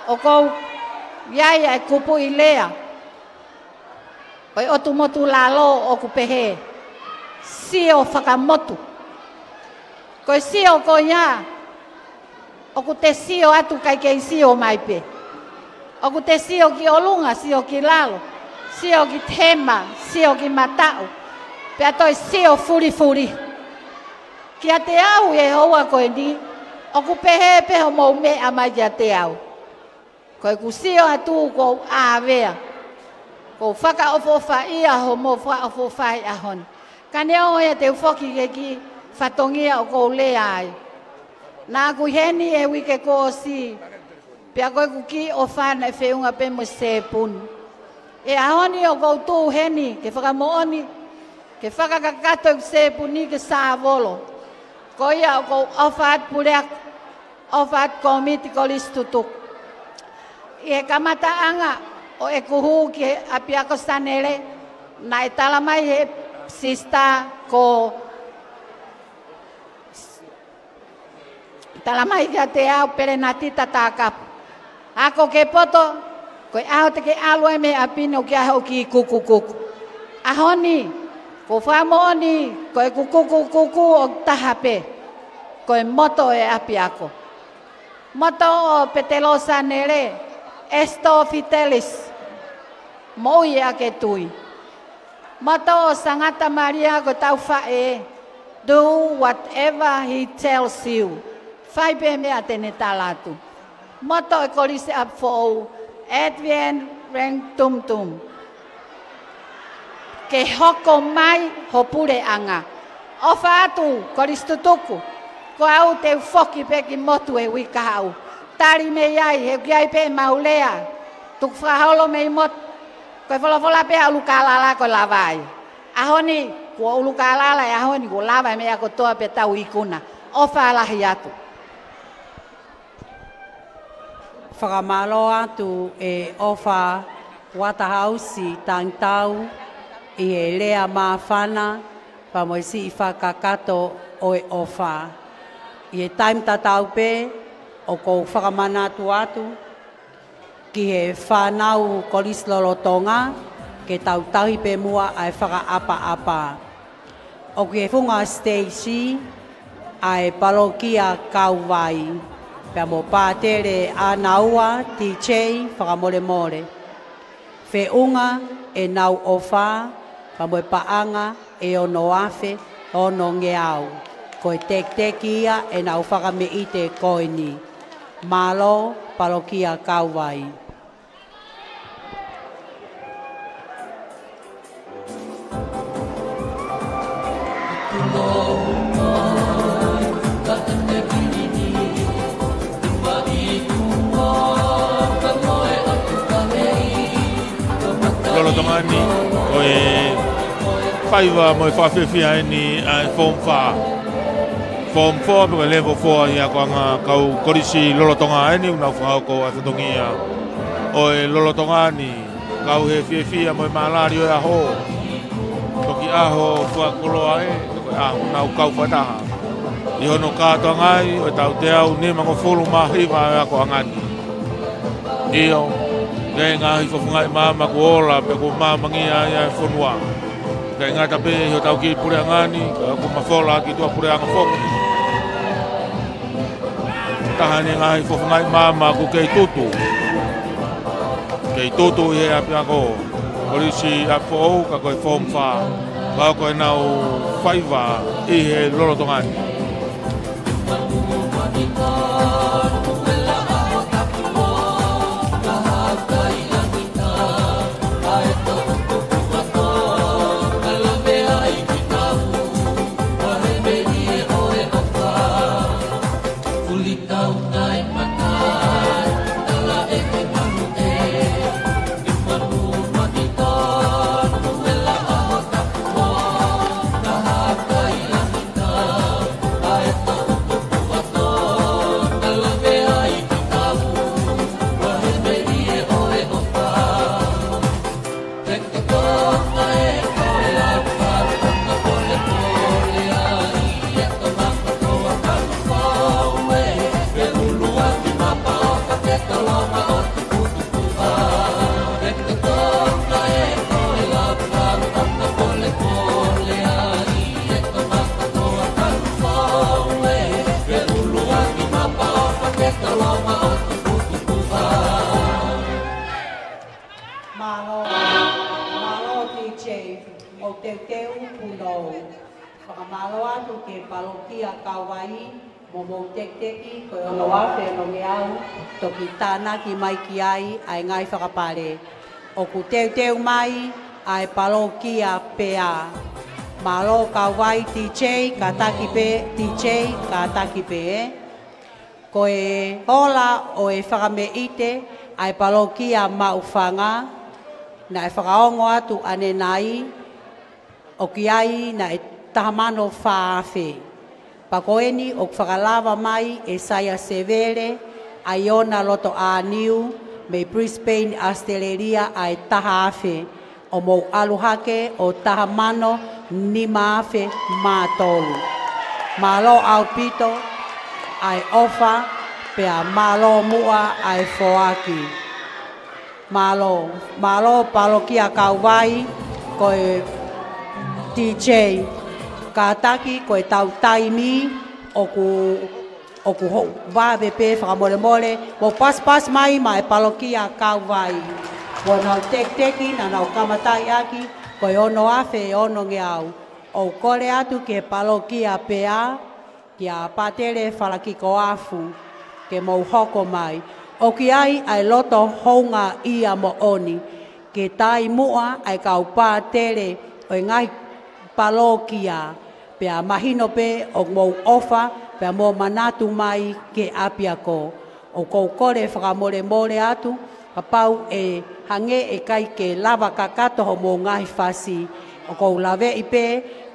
ʻoku ou ʻi ai ʻa e kupuʻi lea ʻo e ʻotu motu lalo ʻoku pehē, sio fakamotu. Ko e sio ko ia, ʻoku te sio atu kae kei sio mai pē. ʻOku te sio ki ʻolunga, sio ki lalo, sio ki hema, sio ki mataʻu, pea toe sio fulifuli. Kiate au ʻi he houa ko eni, ʻoku pehē pē hoʻomou meʻa mai kiate au. Ko ʻeku sio atu ʻoku ou ʻāvea. ʻOku ou fakaʻofoʻofaʻia hoʻomou fakaʻofoʻofa he ʻaho ni. Ka neongo ia te u foki ki he kiʻi fatongia ʻoku ou lea ai. Naʻá ku ʻi heni he uike kuo ʻosi, pea ko ʻeku kiʻi ʻofa naʻe feʻunga pē mo e sēpuni. He ʻaho ni ʻoku ou tuʻu heni ke fakamoʻoni, ke fakakakato ʻeku sēpuni ke sāvolo. Ko ia ʻoku ou ʻofa atu puleako, ʻofa atu kōmiti kolisi tutuku. ʻI he kamataʻanga ʻo ʻeku hū ki he ʻapiako Sanele, naʻe tala mai he sisitā ko, tala mai kiate au Pelenatita Takapu, ako ke poto, ko e ʻaho te ke ʻalu ai mei ʻapi ni ʻoku ʻi ai hoʻo kiʻi kukukuku. ʻAho ni, ʻoku ou fakamoʻoni, ko ʻeku kukukuku ʻoku taha pē, ko e moto ʻo e ʻapiako. Moto ʻo Petelo Sanele, Esto Fitelis, moʻui ʻa e tui. Moto ʻo Sangata Malia ko ʻetau faʻē, Do whatever he tells you. Fai pē meʻa te ne tala atu. Moto e Kolisi ʻApifoʻou, Adrian Reng Tum Tum. Ke hoko mai ho puleʻanga. ʻOfa atu, Kolisi Tutuku. Ko au te u foki pē ki motu he uike kahaʻu. Tali mei ai, he ʻoku ʻi ai pē ʻemau lea. Tukufakaholo mei motu. Ko e folofola pē ʻa ʻUlukālala ko e lava ai. ʻAho ni, kuo ʻUlukālala e ʻaho ni kuo lava e meʻa kotoa pea tau ikuna. ʻOfa lahi atu. Fakamālō atu e ʻOfa Waterhouse Tangitau ʻi he lea māfana, pea mo e siʻi fakakakato ʻo e ʻofa. ʻI he taimi tatau pē, ʻoku ou fakamanatu atu, ki he fānau Kolisi Lolotonga, ke tau tauhi pē muʻa ʻa e fakaʻapaʻapa. ʻOku ʻi he funga siteisi ʻa e Palokia Kauvai, pea mo Pātele ʻAnaua, T J, fakamolemole. Feʻunga ʻenau ʻofa, pea mo e paʻanga ʻe ono afe ono ngeau. Ko e tekiteki ia ʻenau fakameʻite ko eni. Mālō, Palokia Kauvai. Lolotonga ni, ko e faiva mo e fakafiefia eni ʻa e Form Four. Form Four, pe ko e Level Four ʻi he akoʻanga kau Kolisi Lolotonga eni, ʻoku nau fakahoko ʻa e fatongia ʻo e lolotonga ni, kau he fiefia mo e mālali ʻo e ʻaho. Toki ʻaho fakakoloa ē, ko e ʻaho ʻoku nau kau fakataha ʻi hono kātoangaʻi ʻo e taʻu teau nimangofulu mā hiva ʻo e akoʻanga ni. ʻIo, ngaahi fofongaʻi maama kuo ola pea kuo maamangia ai ʻa e fonua. ʻIkai ngata pē ʻi hotau kiʻi puleʻanga ni, ka ʻoku mafola ki tuʻa puleʻanga foki. Taha eni e ngaahi fofongaʻi maama ʻoku kei tutu. Kei tutu ʻi he ʻapiako Kolisi ʻApifoʻou, ka ko e Form Four. Ka ko ʻenau faiva ʻi he lolotonga ni. Mālō, mālō T J, mou teuteu punou. Fakamālō atu ki he Palokia Kauvai, mo hoʻomou tekiteki ko e ono afe ono ngeau, toki tānaki mai ki ai ʻa e ngaahi fakapale. ʻOku teuteu mai ʻa e Palokia pea. Mālō Kauvai T J, kātaki pē, T J, kātaki pē, ē. Ko e ola ʻo e fakameʻite ʻa e Palokia Maʻufanga, naʻe fakaongo atu ʻanenai, ʻoku ʻi ai naʻe taha mano fā afe. Pea ko eni ʻoku fakalava mai ʻe Saia Sevele, ʻa e ʻOnā Loto ʻĀniu, mei Brisbane, ʻAositelēlia, ʻa e taha afe, ʻo mou ʻalu hake ʻo taha mano nima afe mā tolu. Mālō ʻaupito ʻa e ʻofa, pea mālō muʻa ʻa e foaki. Mālō, mālō Palokia Kauvai, ko e T J, kātaki ko e tau taimi ʻoku, ʻoku hou vave pē fakamolemole, mou pasipasi mai maʻa e Palokia Kauvai. Ko ʻenau tekiteki naʻa nau kamataʻi ʻaki, ko e ono afe ono ngeau. ʻOku kole atu ki he palokia Pea, kia Pātele Falakikoafu, ke mou hoko mai. ʻOku ʻi ai ʻa e loto houngaʻia moʻoni, ke taumuʻa ʻa e kau pātele ʻo e ngaahi palokia, pea mahino pē ʻoku mou ʻofa, pea mou manatu mai ki ʻapiako. ʻOku ou kole fakamolemole atu, kapau ʻe hangē ʻe ʻikai ke lava kakato hoʻomou ngaahi fasi. ʻOku ou laveʻi pē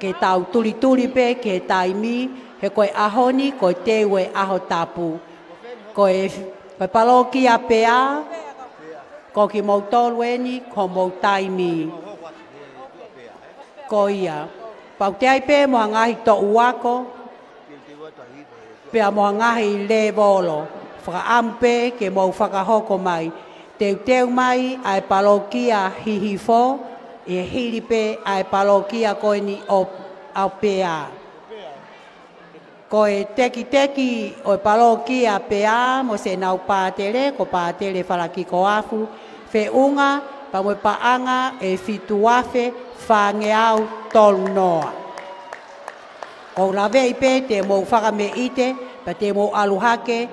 ke tau tulituli pē ki he taimi, he ko e ʻaho ni, ko e teu ʻo e ʻaho tapu. Ko e, ko e palokia Pea, ko kimoutolu eni, ko homou taimi. Ko ia. Pea ʻoku ʻi ai pē mo ha ngaahi toʻu ako, pea mo ha ngaahi lēvolo. Fakaʻamu pē ke mou fakahoko mai. Teuteu mai ʻa e palokia Hihifo, ʻe hili pē ʻa e palokia ko eni ʻo, ʻo Pea. Ko e tekiteki ʻo e palokia Pea mo ʻenau pātele, ko Pātele Falakikoafu, feʻunga pea mo e paʻanga ʻe fitu afe fāngeau tolu noa. ʻOku ou laveʻi pē te mou fakameʻite, pea te mou ʻalu hake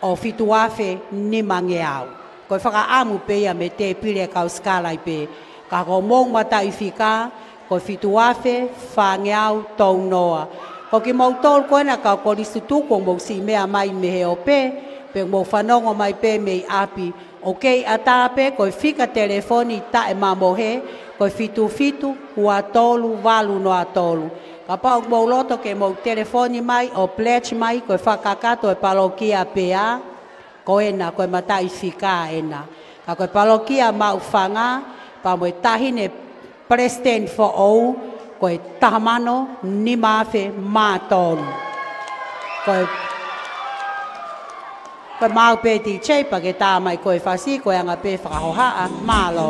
ʻo fitu afe nimangeau. Ko e fakaʻamu pē ia mei he tēpile kau sikalaipe. Ka ko homou mataʻifika, ko e fitu afe fāngeau tolu noa. Ko kimoutolu ko ena kau kolisi tutuku ʻoku mou siʻi meʻa mai mei he ope, pe mou fanongo mai pē mei ʻapi. ʻOku kei ʻatā pē ko e fika telefoni taʻemamohe, ko e fitu fitu ua tolu valu noa tolu. Kapau ʻoku mou loto ke mou telefoni mai ʻo pledge mai ko e fakakakato ʻo e palokia Pea, ko ena, ko e mataʻifika ena. Ka ko e palokia Maʻufanga, pea mo e taʻahine palesiteni foʻou, ko e taha mano nima afe mā tolu. Ko e, ko e maau pē D J pea ke tā mai ko e fasi, ko e anga pē fakahohaʻa, mālō.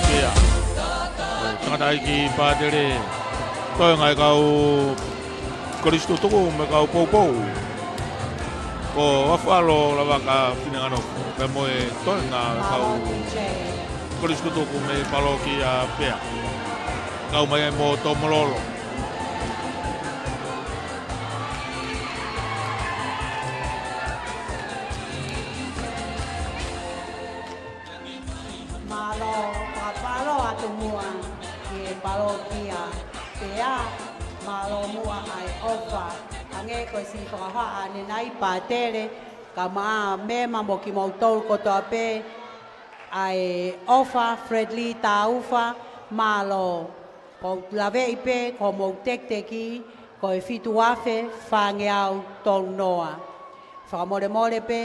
Pea. Tangataʻeiki pātele, toenga e kau kolisi tutuku mo e kau poupou. Ko Afualo Lavaka Finenganofo, pea mo e toenga e kau kolisi tutuku mei he palokia Pea. Kau mai ai mo Tomalolo. Mālō, fakamālō atu muʻa ki he palokia Pea, mālō muʻa ʻa e ʻofa. Hangē ko e siʻi fakahohaʻa ʻanenai pātele, kae ʻumaʻā mema mo kimoutolu kotoa pē, ʻa e ʻofa, Fred Lee Taufa, mālō. ʻOku ou laveʻi pē ko homou tekiteki, ko e fitu afe fāngeau tolu noa. Fakamolemole pē,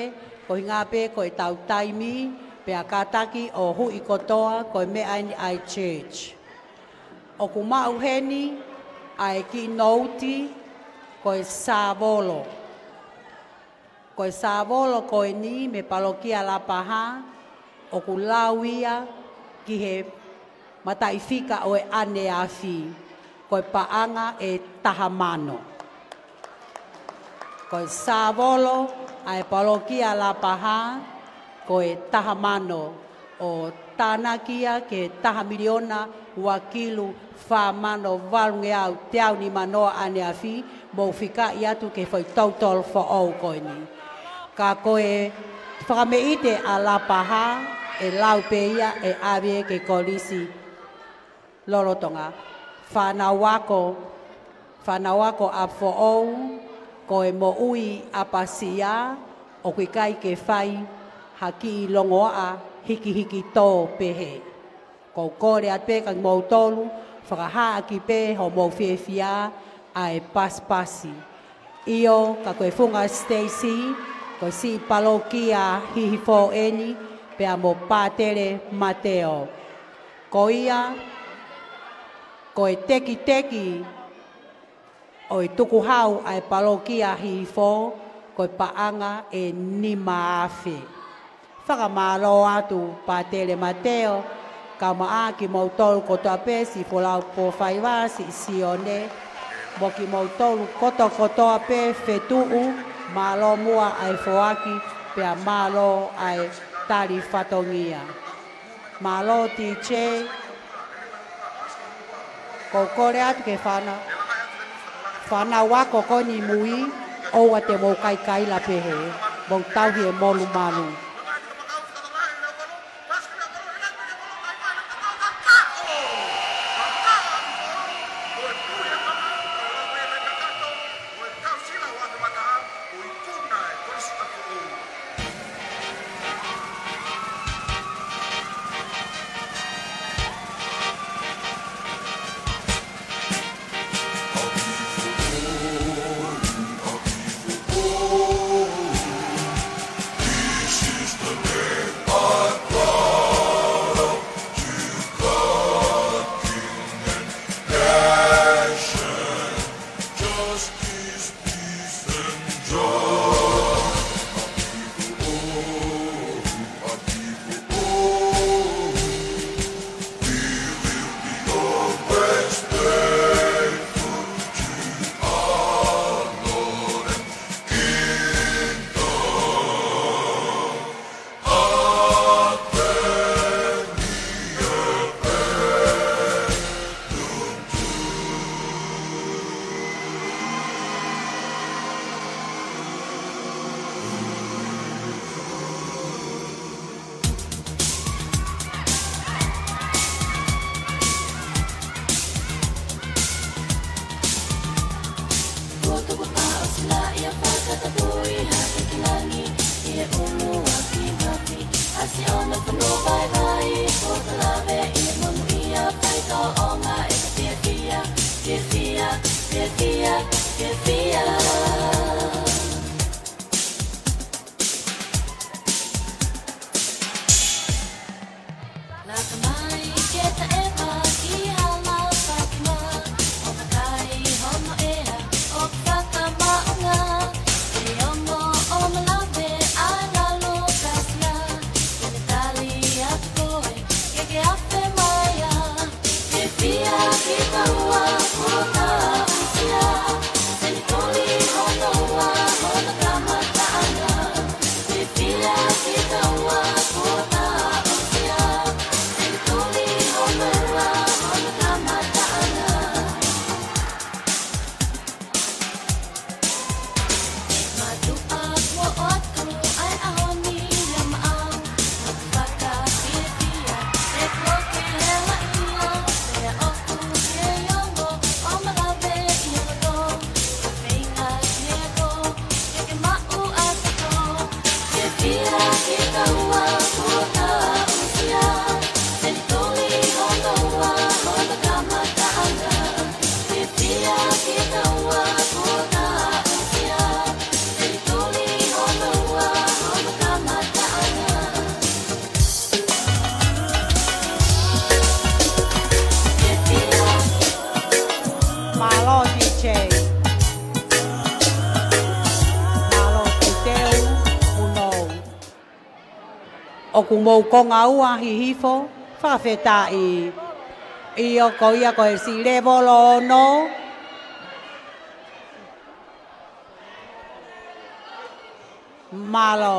ko e ʻuhinga pē ko ʻetau taimi, pea kātaki ʻo huʻi kotoa, ko e meʻa eni ʻa e church. ʻOku maʻu heni ʻa e kiʻi nouti, ko e sāvolo. Ko e sāvolo ko eni mei he palokia Lapaha, ʻoku lau ia ki he mataʻifika ʻo e ʻaneafi, ko e paʻanga ʻe taha mano. Ko e sāvolo ʻa e palokia Lapaha, ko e taha mano, ʻo tānaki ia ki he taha miliona ua kilu fā mano valungeau teau nima noa ʻaneafi, mou fikaʻi atu ki he foʻi total foʻou ko eni. Ka ko e Fakameʻite ʻa Lapaha, ʻe lau pē ia ʻe ʻave ki he Kolisi lolotonga. Fānau ako, fānau ako ʻa foʻou, ko e moʻui ʻapasia, ʻoku ʻikai ke fai ha kiʻi longoaʻa hikihiki tō pehē. Ko u kole atu pē kia kimoutolu, fakahā ʻaki pē hoʻomou fiefia ʻa e pasipasi. ʻIo, ka ko e Funga Stacy, ko e siʻi palokia Hihifo eni, pea mo Pātele Mateo. Ko ia, ko e tekiteki ʻo e tukuhau ʻa e palokia Hihifo, ko e paʻanga ʻe nima afe. Fakamālō atu Pātele Mateo, kae ʻumaʻā kimoutolu kotoa pē, siʻi Folau Pōfaiva, siʻi Sione, mo kimoutolu kotokotoa pē fetuʻu, mālō muʻa ʻa e foaki, pea mālō ʻa e tali fatongia. Mālō D J, ko u kole atu ki he fānau, fānau ako ko eni mui, ʻoua te mou kaikaila pehē, mou tauhi e molumalu. Mālō D J. Mālō Teu Unou. ʻOku mou konga ua Hihifo, fakafetaʻi. ʻIo, ko ia ko e siʻi lēvolo ono. Mālō.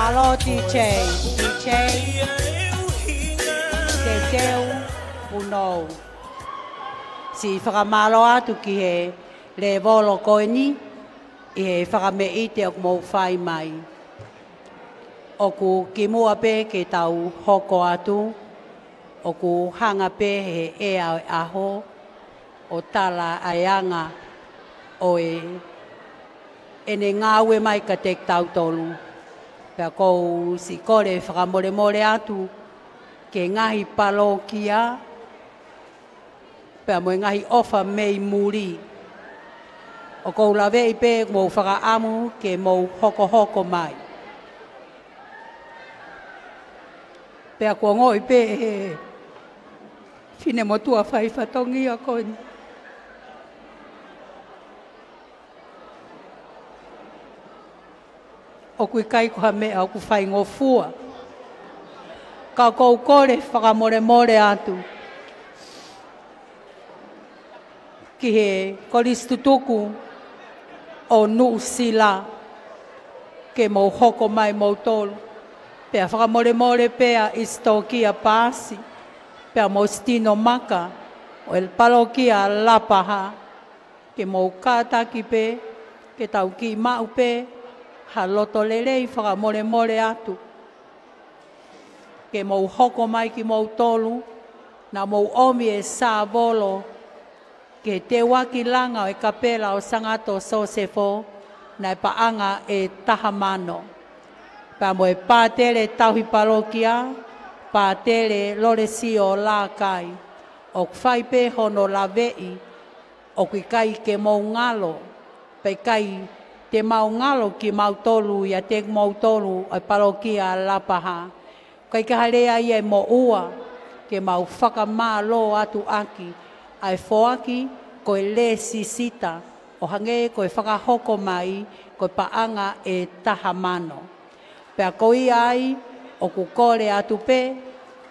Mālō T J, T J, Teuteu Punou. Siʻi fakamālō atu ki he lēvolo ko eni ʻi he fakameʻite ʻoku mou fai mai. ʻOku kimuʻa pē ke tau hoko atu, ʻoku hanga pē he ʻea ʻo e ʻaho ʻo tala ʻa e anga ʻo e ʻene ngāue mai kiate kitautolu. Pea ʻoku ou siʻi kole fakamolemole atu ki he ngaahi palōkia, pea mo e ngaahi ʻofa mei muli. ʻOku ou laveʻi pē ʻoku mou fakaʻamu ke mou hokohoko mai. Pea ʻoku ongoʻi pē ʻe he finemotuʻa fai fatongia ko eni ʻoku ʻikai ko ha meʻa ʻoku faingofua. Ka ʻoku ou kole fakamolemole atu ki he Kolisi Tutuku ʻo Nuʻusila ke mou hoko mai moutolu. Pea fakamolemole pē ʻa Isitokia Paasi, pea mo Sitino Maka ʻo e palōkia Lapaha, ke mou kātaki pē, ke tau kiʻi maʻu pē ha loto lelei fakamolemole atu. Ke mou hoko mai kimoutolu, naʻa mou ʻomi e sāvolo ki he teuaki langa ʻo e kapela ʻo Sangato Sosefo, naʻe paʻanga ʻe taha mano. Pea mo e pātele tauhi palōkia, Pātele Lolesio Lākai, ʻoku fai pē hono laveʻi, ʻoku ʻikai ke mou ngalo, pea ʻikai te mau ngalo kimautolu ʻiate kimoutolu ʻa e palōkia Lapaha. ʻIkai ke ha lea ia ʻe moʻua, ke mau fakamālō atu ʻaki ʻa e foaki ko e lēsisita, ʻo hangē ko e fakahoko mai ko e paʻanga ʻe taha mano. Pea ko ia ai, ʻoku kole atu pē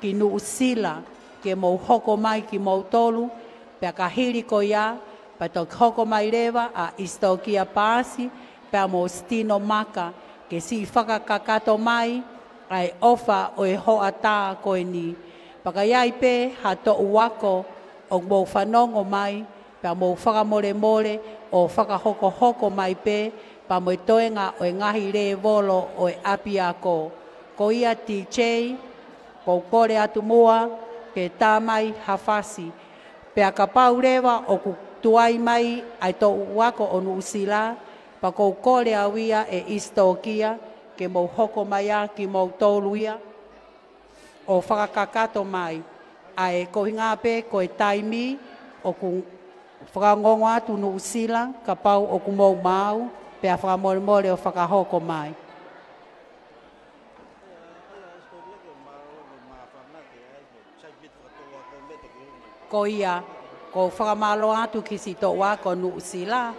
ki Nuʻusila ke mou hoko mai kimoutolu, pea ka hili ko ia, pea toki hoko mai leva ʻa Isitokia Paasi, pea mo Sitino Maka, ke siʻi fakakakato mai ʻa e ʻofa ʻo e hoʻatā ko eni. Pea ka ʻi ai pē ha toʻu ako ʻoku mou fanongo mai, pea mou fakamolemole ʻo fakahokohoko mai pē, pea mo e toenga ʻo e ngaahi lēvolo ʻo e ʻapiako. Ko ia T J, ʻoku ou kole atu muʻa ke tā mai ha fasi. Pea kapau leva ʻoku tuai mai ʻa e toʻu ako ʻo Nuʻusila, pea ʻoku ou kole au ia ʻe Isitokia, ke mou hoko mai ā kimoutolu ia ʻo fakakakato mai. ʻA e koeʻuhinga pē ko e taimi, ʻoku fakaongoongo atu Nuʻusila, kapau ʻoku mou maau, pea fakamolemole ʻo fakahoko mai. Ko ia, ʻoku ou fakamālō atu ki siʻi toʻu ako Nuʻusila,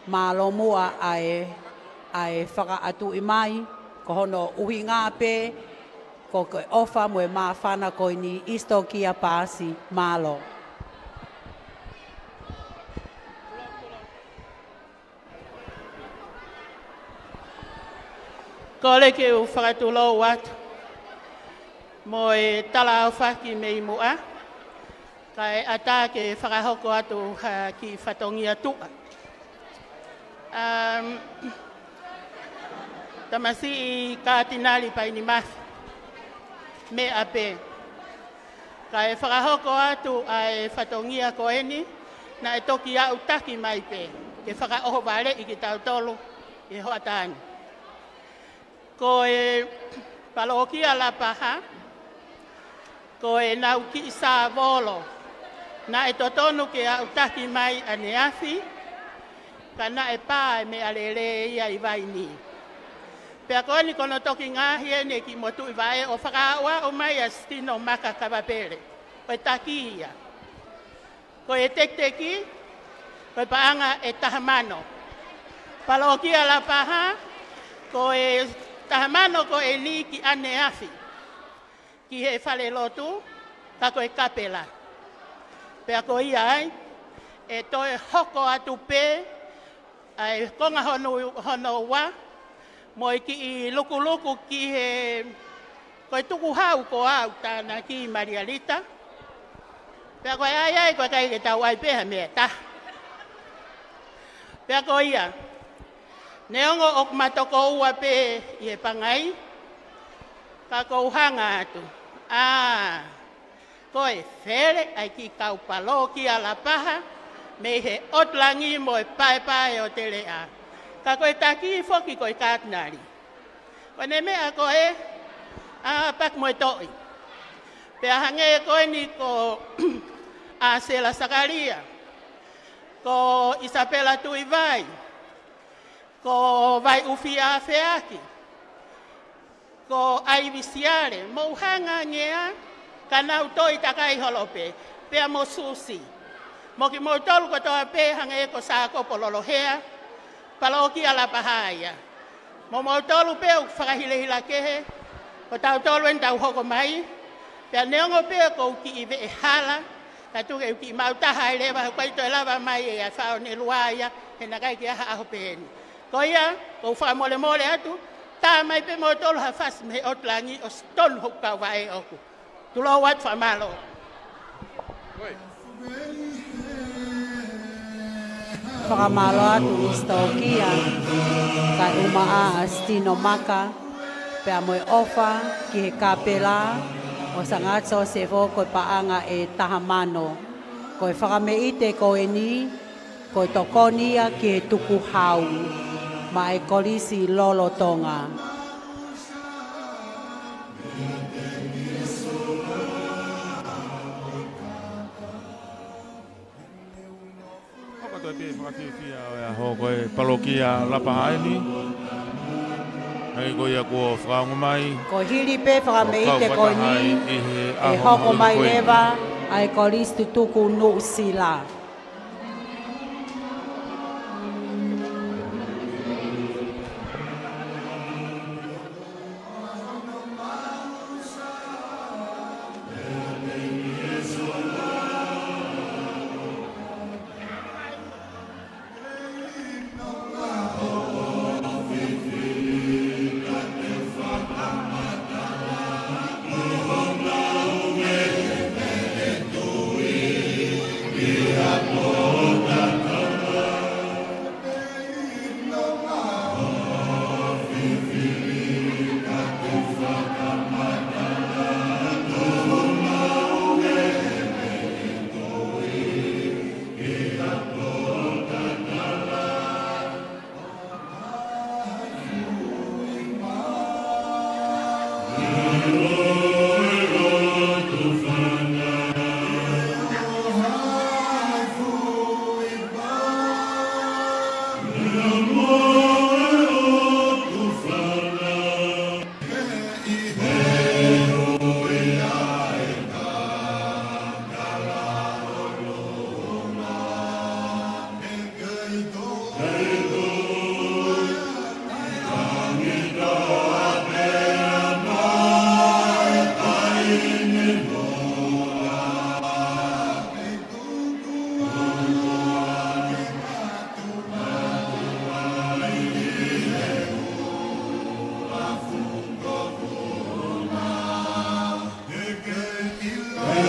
mālō muʻa ʻa e, ʻa e fakaʻatuʻi mai, ko hono ʻuhinga pē, ko e ʻofa mo e māfana ko eni Isitokia Paasi, mālō. Kole ke u fakatulou atu mo e talaʻofa ki mei muʻa, kae ʻatā ke fakahoko atu ha kiʻi fatongia tuʻa. Um, Tamasiʻi Kātinali Painimafi, meʻa pē. Kae fakahoko atu ʻa e fatongia ko eni, naʻe toki aʻutaki mai pē, ke fakaʻohovaleʻi kitautolu ʻi he hoʻatā ni. Ko e palōkia Lapaha, ko ʻenau kiʻi sāvolo, naʻe totonu ke aʻutaki mai ʻaneafi, ka naʻe pā e meʻalele ia ʻi vaini. Pea ko eni ko hono toki ngaohi eni ki Motuʻi Vaʻe ʻo fakaaʻuaʻu mai ʻa Sitino Maka Kavapele, ʻo e taki ia. Ko e tekiteki, ko e paʻanga ʻe taha mano. Palōkia Lapaha, ko e taha mano ko eni ki ʻaneafi, ki he falelotu, ka ko e kapela. Pea ko ia ai, ʻe toe hoko atu pē, ʻa e konga hono, hono ua, Mo e kiʻi lukuluku ki he, ko e tukuhau ko au tānaki Malia Lita. Pea ko e ʻai ai, ko e ʻikai ke tau ʻai pē ha meʻa ʻe taha. Pea ko ia, neongo ʻoku ma tokoua pē ʻi he pangai, ka ʻoku ou hanga atu. ʻĀ, ko e fele ʻa e kiʻi kau palokia Lapaha, mei he ʻOtu Langi mo e Paepae ʻo Teleʻa. Ka ko e taki foki ko e katinali. Ko ʻene meʻa ko ē, ʻa Paki mo e Toʻi. Pea hangē ko eni ko ʻAsela Sakalia, ko ʻIsapela Tuivai, ko Vaiʻufi ʻAfeaki, ko ʻAivi Siale, mou hanga ange ā, ka nau toe takai holo pē, pea mo Susi. Mo kimoutolu kotoa pē hangē ko Sākopo Lolohea, palokia Lapaha ia. Mo moutolu pē ʻoku fakahilahila kehe, ko tautolu eni tau hoko mai, pea neongo pē ʻoku ou kiʻi veʻe hala, ka tuku ke u kiʻi maʻu taha ai leva, he ʻoku ʻikai toe lava mai ʻe ia faone lua ia, he naʻe ʻikai ke ʻi ai ha ʻaho peheni. Ko ia, ʻoku ou fakamolemole atu, tā mai pē moutolu ha fasi mei he ʻOtu Langi ʻosi tonu hoku kauvaʻe ʻoku. Tulou atu, fakamālō. Fakamālō atu Misitokia, kae ʻumaʻā ʻa Sitino Maka, pea mo e ʻofa ki he kāpela ʻo Sangata Sosefo ko e paʻanga ʻe taha mano. Ko e fakameʻite ko eni, ko e tokoni ia ki he tukuhau maʻa e Kolisi lolotonga. Hoko atu e pē fakafiefia ʻo e ʻaho ko e palokia Lapaha eni. Hangē ko ia kuo fakaongo mai. Ko e hili pē fakameʻite ko eni, ʻe hoko mai leva ʻa e Kolisi Tutuku Nuʻusila.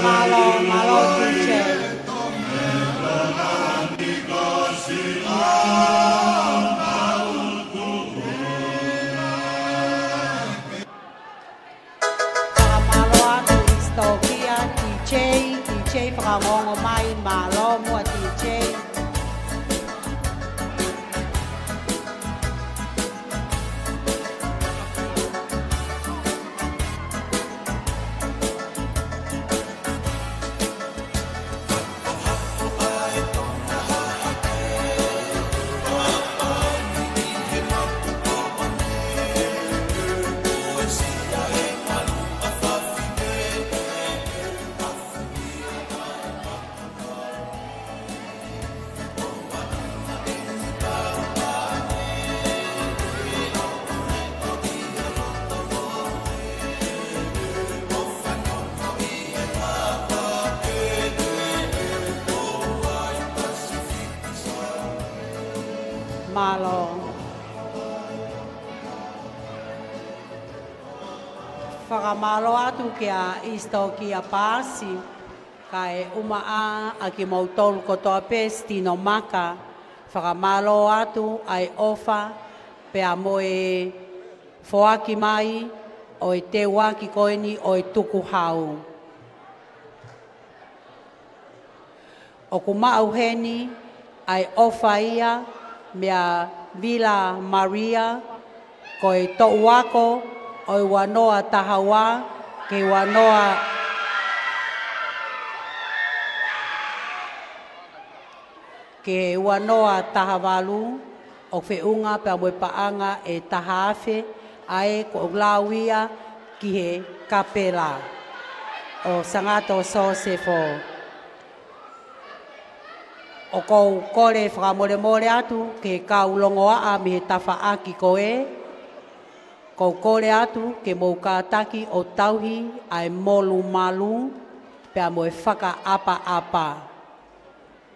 Mālō, mālō, T J. Fakamālō atu Misitokia, T J, T J fakaongoongo mai, mālō muʻa T J. Mālō. Fakamālō atu kia Isitokia Paasi, kae ʻumaʻā ʻa kimoutolu kotoa pē Sitino Maka, fakamālō atu ʻa e ʻofa pea mo e foaki mai ʻo e teuaki ko eni ʻo e tukuhau. ʻOku maʻu heni ʻa e ʻofa ia meia Vila Malia, ko e toʻu ako ʻo e ua noa taha ua ki he ua noa, ki he ua noa taha valu, ʻo feʻunga pea mo e paʻanga ʻe taha afe, ʻa ē kuo lau ia ki he kapela ʻo Sangato Sosefo. ʻOku ou kole fakamolemole atu ki he kau longoaʻa mei he tafaʻaki ko ē, ʻoku ou kole atu ke mou kātaki ʻo tauhi ʻa e molumalu pea mo e fakaʻapaʻapa.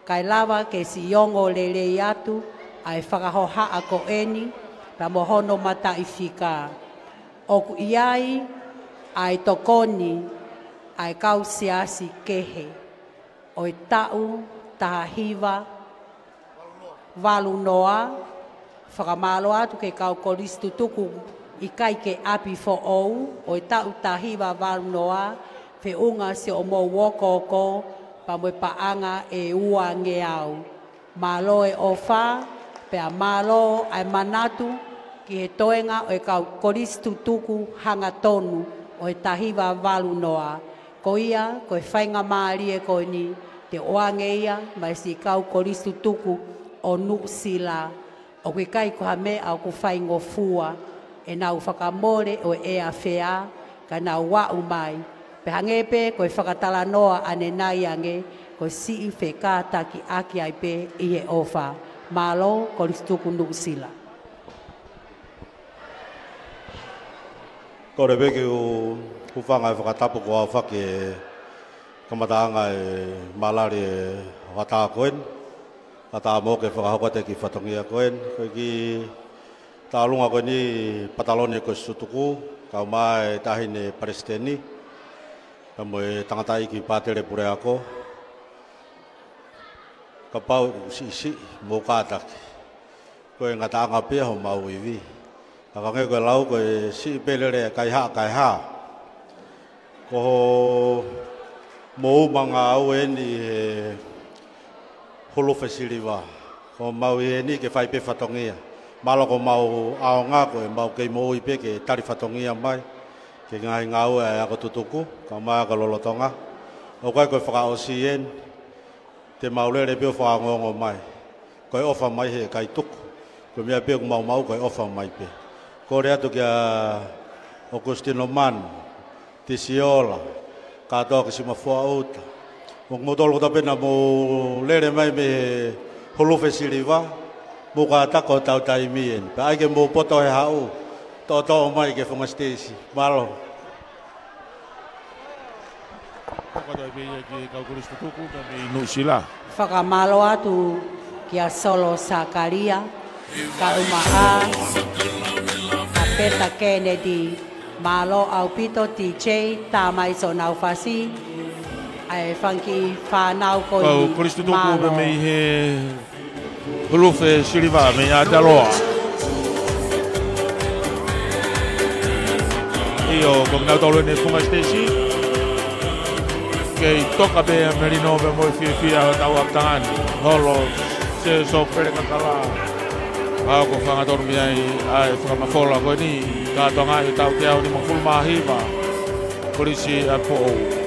Kae lava ke siʻi ongo lelei atu ʻa e fakahohaʻa ko eni pea mo hono mataʻifika. ʻOku ʻi ai ʻa e tokoni ʻa e kau siasi kehe ʻo e taʻu taha hiva valu noa, fakamālō atu ki he kau kolisi tutuku ʻikai ke ʻapi foʻou, ʻo e taʻu taha hiva valu noa, feʻunga siʻomou okooko pea mo e paʻanga ʻe ua ngeau. Mālō e ʻofa, pea mālō ʻa e manatu ki he toenga ʻo e kau kolisi tutuku hangatonu ʻo e taha hiva valu noa. Ko ia, ko e faingamālie ko eni, te u ʻoange ia maʻa siʻi kau kolisi tutuku ʻo Nuʻusila. ʻOku ʻikai ko ha meʻa ʻoku faingofua ʻenau fakamole ʻo e ʻea fea, ka nau aʻu mai. Pea hangē pē ko e fakatalanoa ʻanenai ange, ko e siʻi fekātakiʻaki ai pē ʻi he ʻofa. Mālō, kolisi tutuku Nuʻusila. Kole pē ke u hūfanga he fakatapu kuo aofaki e kamataʻanga e malali e hoʻatā ko eni. Kae ʻatā mo ke fakahoko atu e kiʻi fatongia ko eni. Ko e kiʻi tauʻolunga ko eni pataloni e kolisi tutuku, kae ʻumaʻā e taʻahine palesiteni, pea mo e tangataʻeiki pātele puleako. Kapau ʻoku siʻisiʻi, mou kātaki. Ko e ngataʻanga pē homau ivi. Ka hangē ko e lau ko e siʻi pē lele ʻe kaihaʻa kaihaʻa. Ko hoʻomou uma ngāue eni he Hulufe Siliva. Ko homau ʻi heni ke fai pē fatongia. Mahalo ko homau ʻaonga ko ʻemau kei moʻui pē ke tali fatongia mai ki he ngaahi ngāue ʻa e ako tutuku, kae ʻumaʻā e ako lolotonga. ʻOku ʻikai ko e fakaʻosi eni, te mau lele pē ʻo fakaongoongo mai. Ko e ʻofa mai he ʻikai tuku. Ko e meʻa pē ʻoku mau maʻu ko e ʻofa mai pē. Kole atu kia ʻOkusitino Manu, Tisiola, kātoa ki Simafuaʻuta. Mo kimoutolu kotoa pē naʻa mou lele mai mei he Hulufe Siliva, mou kātaki ko hotau taimi eni. Pea ʻai ke mou poto he haʻu, toʻotoʻo mai ki he funga siteisi. Mālō. Fakatapu pē ia ki he kau kolisi tutuku mei Nuʻusila. Fakamālō atu kia Solo Sakalia, kae ʻumaʻā ʻa Peta Kennedy. Mālō ʻaupito, T J, tā mai siʻonau fasi ʻa e fanga kiʻi fānau ko eni. Kau kolisi tutuku. Mālō. Mei he Hulufe Siliva mei Aotearoa. ʻIo, ko kinautolu eni he funga siteisi. Kei toka pē ʻa e melino pea mo e fiefia ʻo e tau aptangani. Holo, Seso, Pelekakala. ʻA ia ko e fanga tonu mei ai ʻa e fakamafola ko eni, kātoanga ʻi he taʻu teau nimangofulu mā hiva. Kolisi ʻa Foʻou.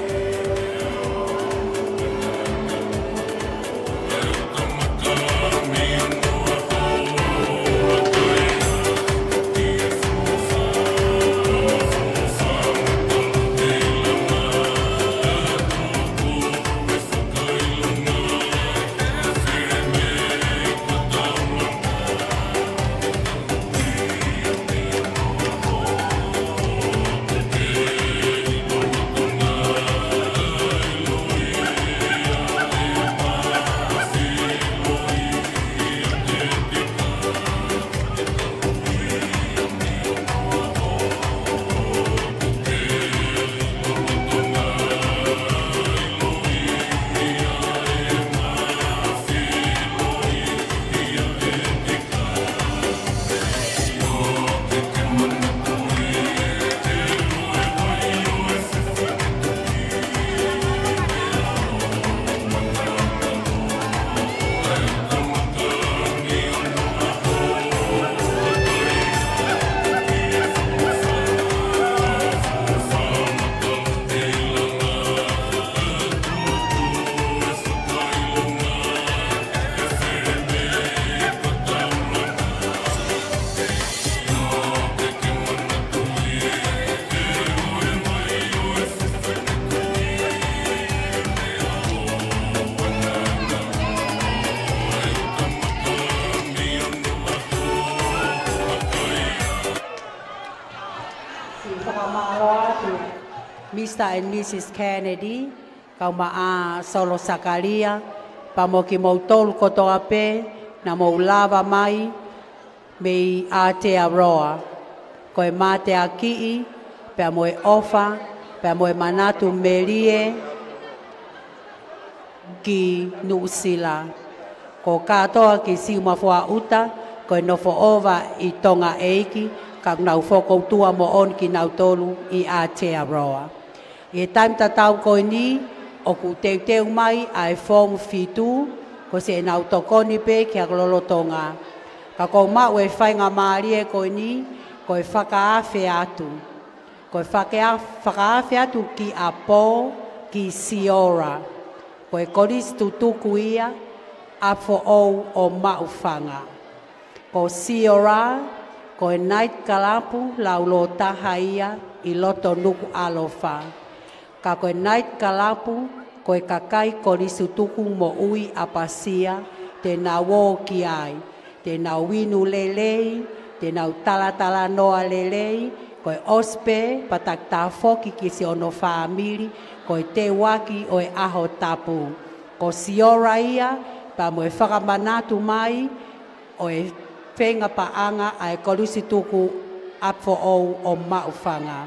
Mister and Missus Kennedy, kau maʻa Solo Sakalia, pea mo kimoutolu kotoa pē naʻa mou lava mai mei Aotearoa. Ko e mateakiʻi, pea mo e ʻofa, pea mo e manatu melie ki Nuʻusila. Ko kātoa ki Siumafuaʻuta, ko e nofo ʻova ʻi Tonga ʻEiki, ka ʻoku nau fokoutua moʻoni kinautolu ʻi Aotearoa. ʻI he taimi tatau ko eni, ʻoku teuteu mai ʻa e foomu fitu, ko siʻenau tokoni pē ki he lolotonga. Ka ʻoku ou maʻu e faingamālie ko eni, ko e fakaafe atu. Ko e fakea-, fakaafe atu ki ʻApo, ki Siora. Ko e kolisi tutuku ia, ʻApifoʻou ʻo Maʻufanga. Ko Siora, ko e night club laulōtaha ia ʻi loto Nukuʻalofa. Ka ko e night club, ko e kakai kolisi tutuku moʻui ʻapasia, te nau ō ki ai. Te nau inu lelei, te nau talatalanoa lelei, ko e ʻosi pē, pea taki tafoki ki siʻono fāmili, ko e teuaki ʻo e ʻaho tapu. Ko Siora ia, pea mo e fakamanatu mai, ʻo e feinga paʻanga ʻa e kolisi tutuku ʻApifoʻou ʻo Maʻufanga.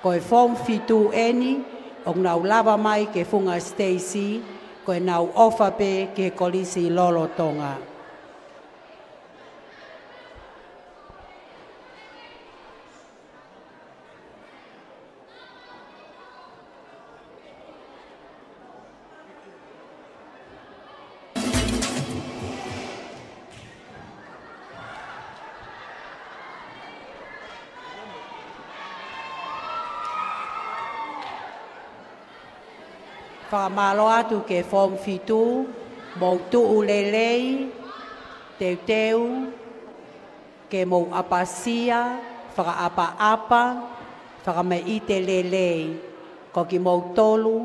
Ko e foomu fitu eni, ʻoku nau lava mai ki he funga Stacy, ko ʻenau ʻofa pē ki he kolisi lolotonga. Fakamālō atu ki he foomu fitu, mou tuʻu lelei, teuteu, ke mou ʻapasia, fakaʻapaʻapa, fakameʻite lelei, ko kimoutolu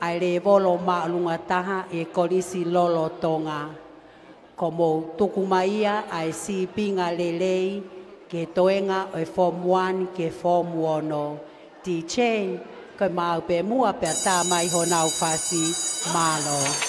ʻa e lēvolo māʻolunga taha ʻi he kolisi lolotonga. Ko mou tuku mai ia ʻa e sīpinga lelei ki he toenga ʻo e foomu one ki he foomu ono. DJ, ko e maʻu pē muʻa pea tā mai honau fasi. Mālō.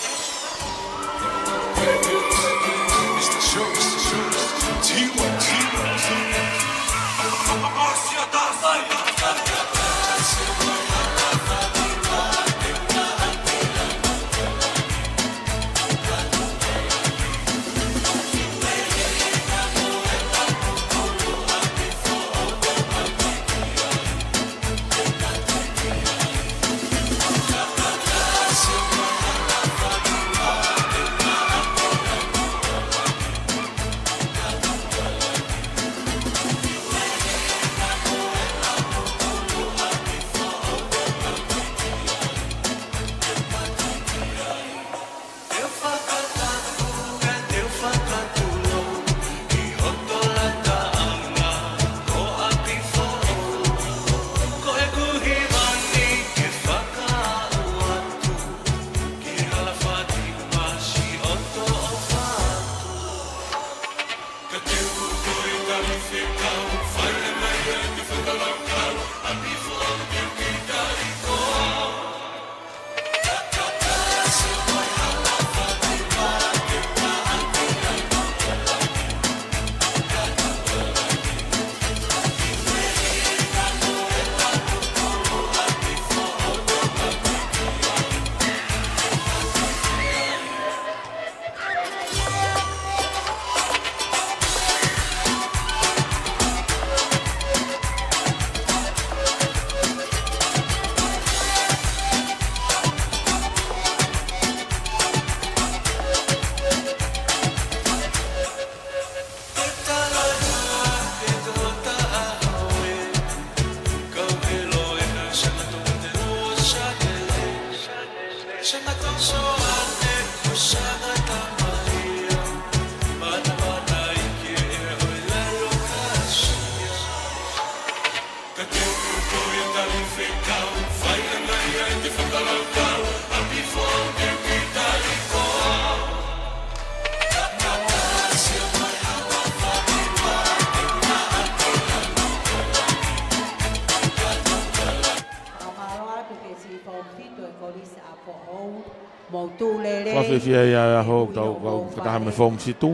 Fia ia ʻa e ʻaho ʻoku tau kau fakataha mo e Form Situ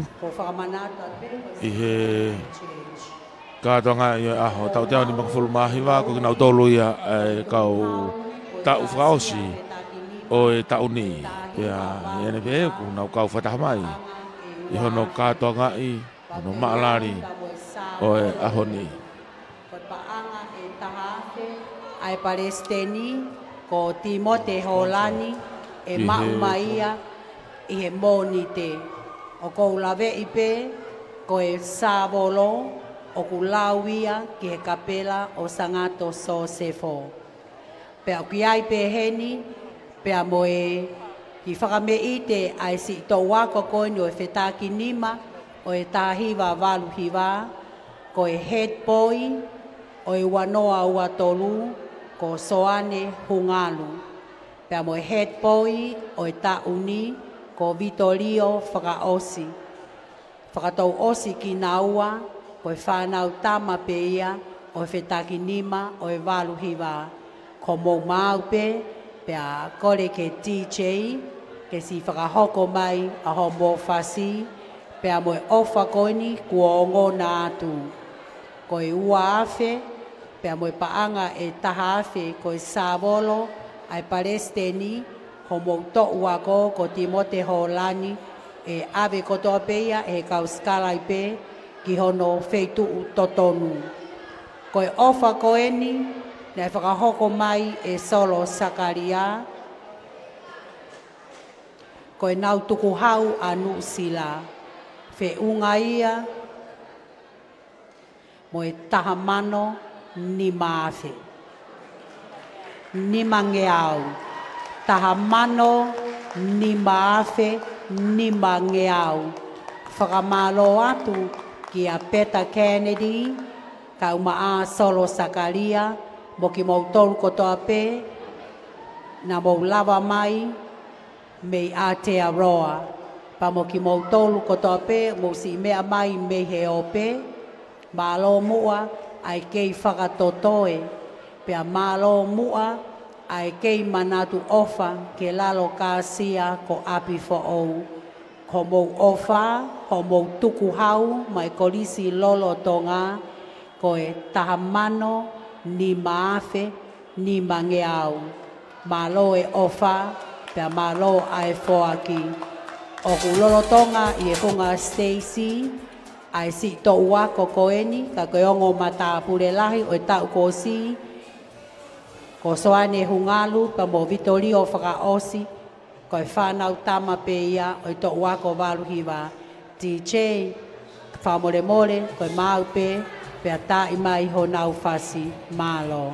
ʻi he kātoangaʻi ʻo e ʻaho taʻu teau nimangofulu mā hiva, ko kinautolu ia ʻa e kau taʻu fakaʻosi ʻo e taʻu ni. Pea ʻi heʻene pehē ʻoku nau kau fakataha mai ʻi hono kātoangaʻi hono maʻalali ʻo e ʻaho ni. Ko e paʻanga ʻe taha afe ʻa e Palesiteni ko Timote Hōlani ʻe maʻu mai ia ʻi he Mōnite. ʻOku ou laveʻi pē ko e sāvolo ʻoku lau ia ki he kapela ʻo Sangato Sosefo. Pea ʻoku ʻi ai pē heni, pea mo e kiʻi fakameʻite ʻa e siʻi toʻu ako ko eni ʻo e fetakinima ʻo e taha hiva valu hiva, ko e head boy ʻo e ua noa ua tolu, ko Soane Hungalu. Pea mo e head boy ʻo e taʻu ni, ko Vitolio Fakaʻosi. Fakatouʻosi kinaua, ko e fānau tama pē ia ʻo e fetakinima ʻo e valu hiva. Ko mou maau pē, pea kole ki he DJ ke siʻi fakahoko mai ʻa hoʻomou fasi, pea mo e ʻofa ko eni kuo ongona atu. Ko e ua afe, pea mo e paʻanga ʻe taha afe ko e sāvolo ʻa e Palesiteni, hoʻomou toʻu ako ko Timote Hōlani, ʻe ʻave kotoa pē ia ʻe he kau sikalaipe ki hono feituʻu totonu. Ko e ʻofa ko eni naʻe fakahoko mai ʻe Solo Sakalia, ko ʻenau tukuhau ʻa Nuʻusila. Feʻunga ia mo e taha mano nima afe. Nimangeau. Taha mano nima afe nimangeau. Fakamālō atu kia Peta Kennedy, kae ʻumaʻā Solo Sakalia, mo kimoutolu kotoa pē naʻa mou lava mai mei Aotearoa, pea mo kimoutolu kotoa pē mou siʻi meʻa mai mei he ope. Mālō muʻa ʻa e kei fakatotoe, pea mālō muʻa ʻa e kei manatu ʻofa ki he lalo kāsia ko ʻApifoʻou. Ko hoʻomou ʻofa, hoʻomou tukuhau maʻa e Kolisi lolotonga, ko e taha mano nima afe nimangeau. Mālō e ʻofa, pea mālō ʻa e foaki. ʻOku lolotonga ʻi he funga Stacy ʻa e siʻi toʻu ako ko eni, ka ko e ongo matāpule lahi ʻo e taʻu kuo ʻosi, ko Soane Hungalu pea mo Vitolio Fakaʻosi, ko e fānau tama pē ia ʻo e toʻu ako valu hiva. DJ, fakamolemole, ko e maau pē, pea taaʻi mai honau fasi. Mālō.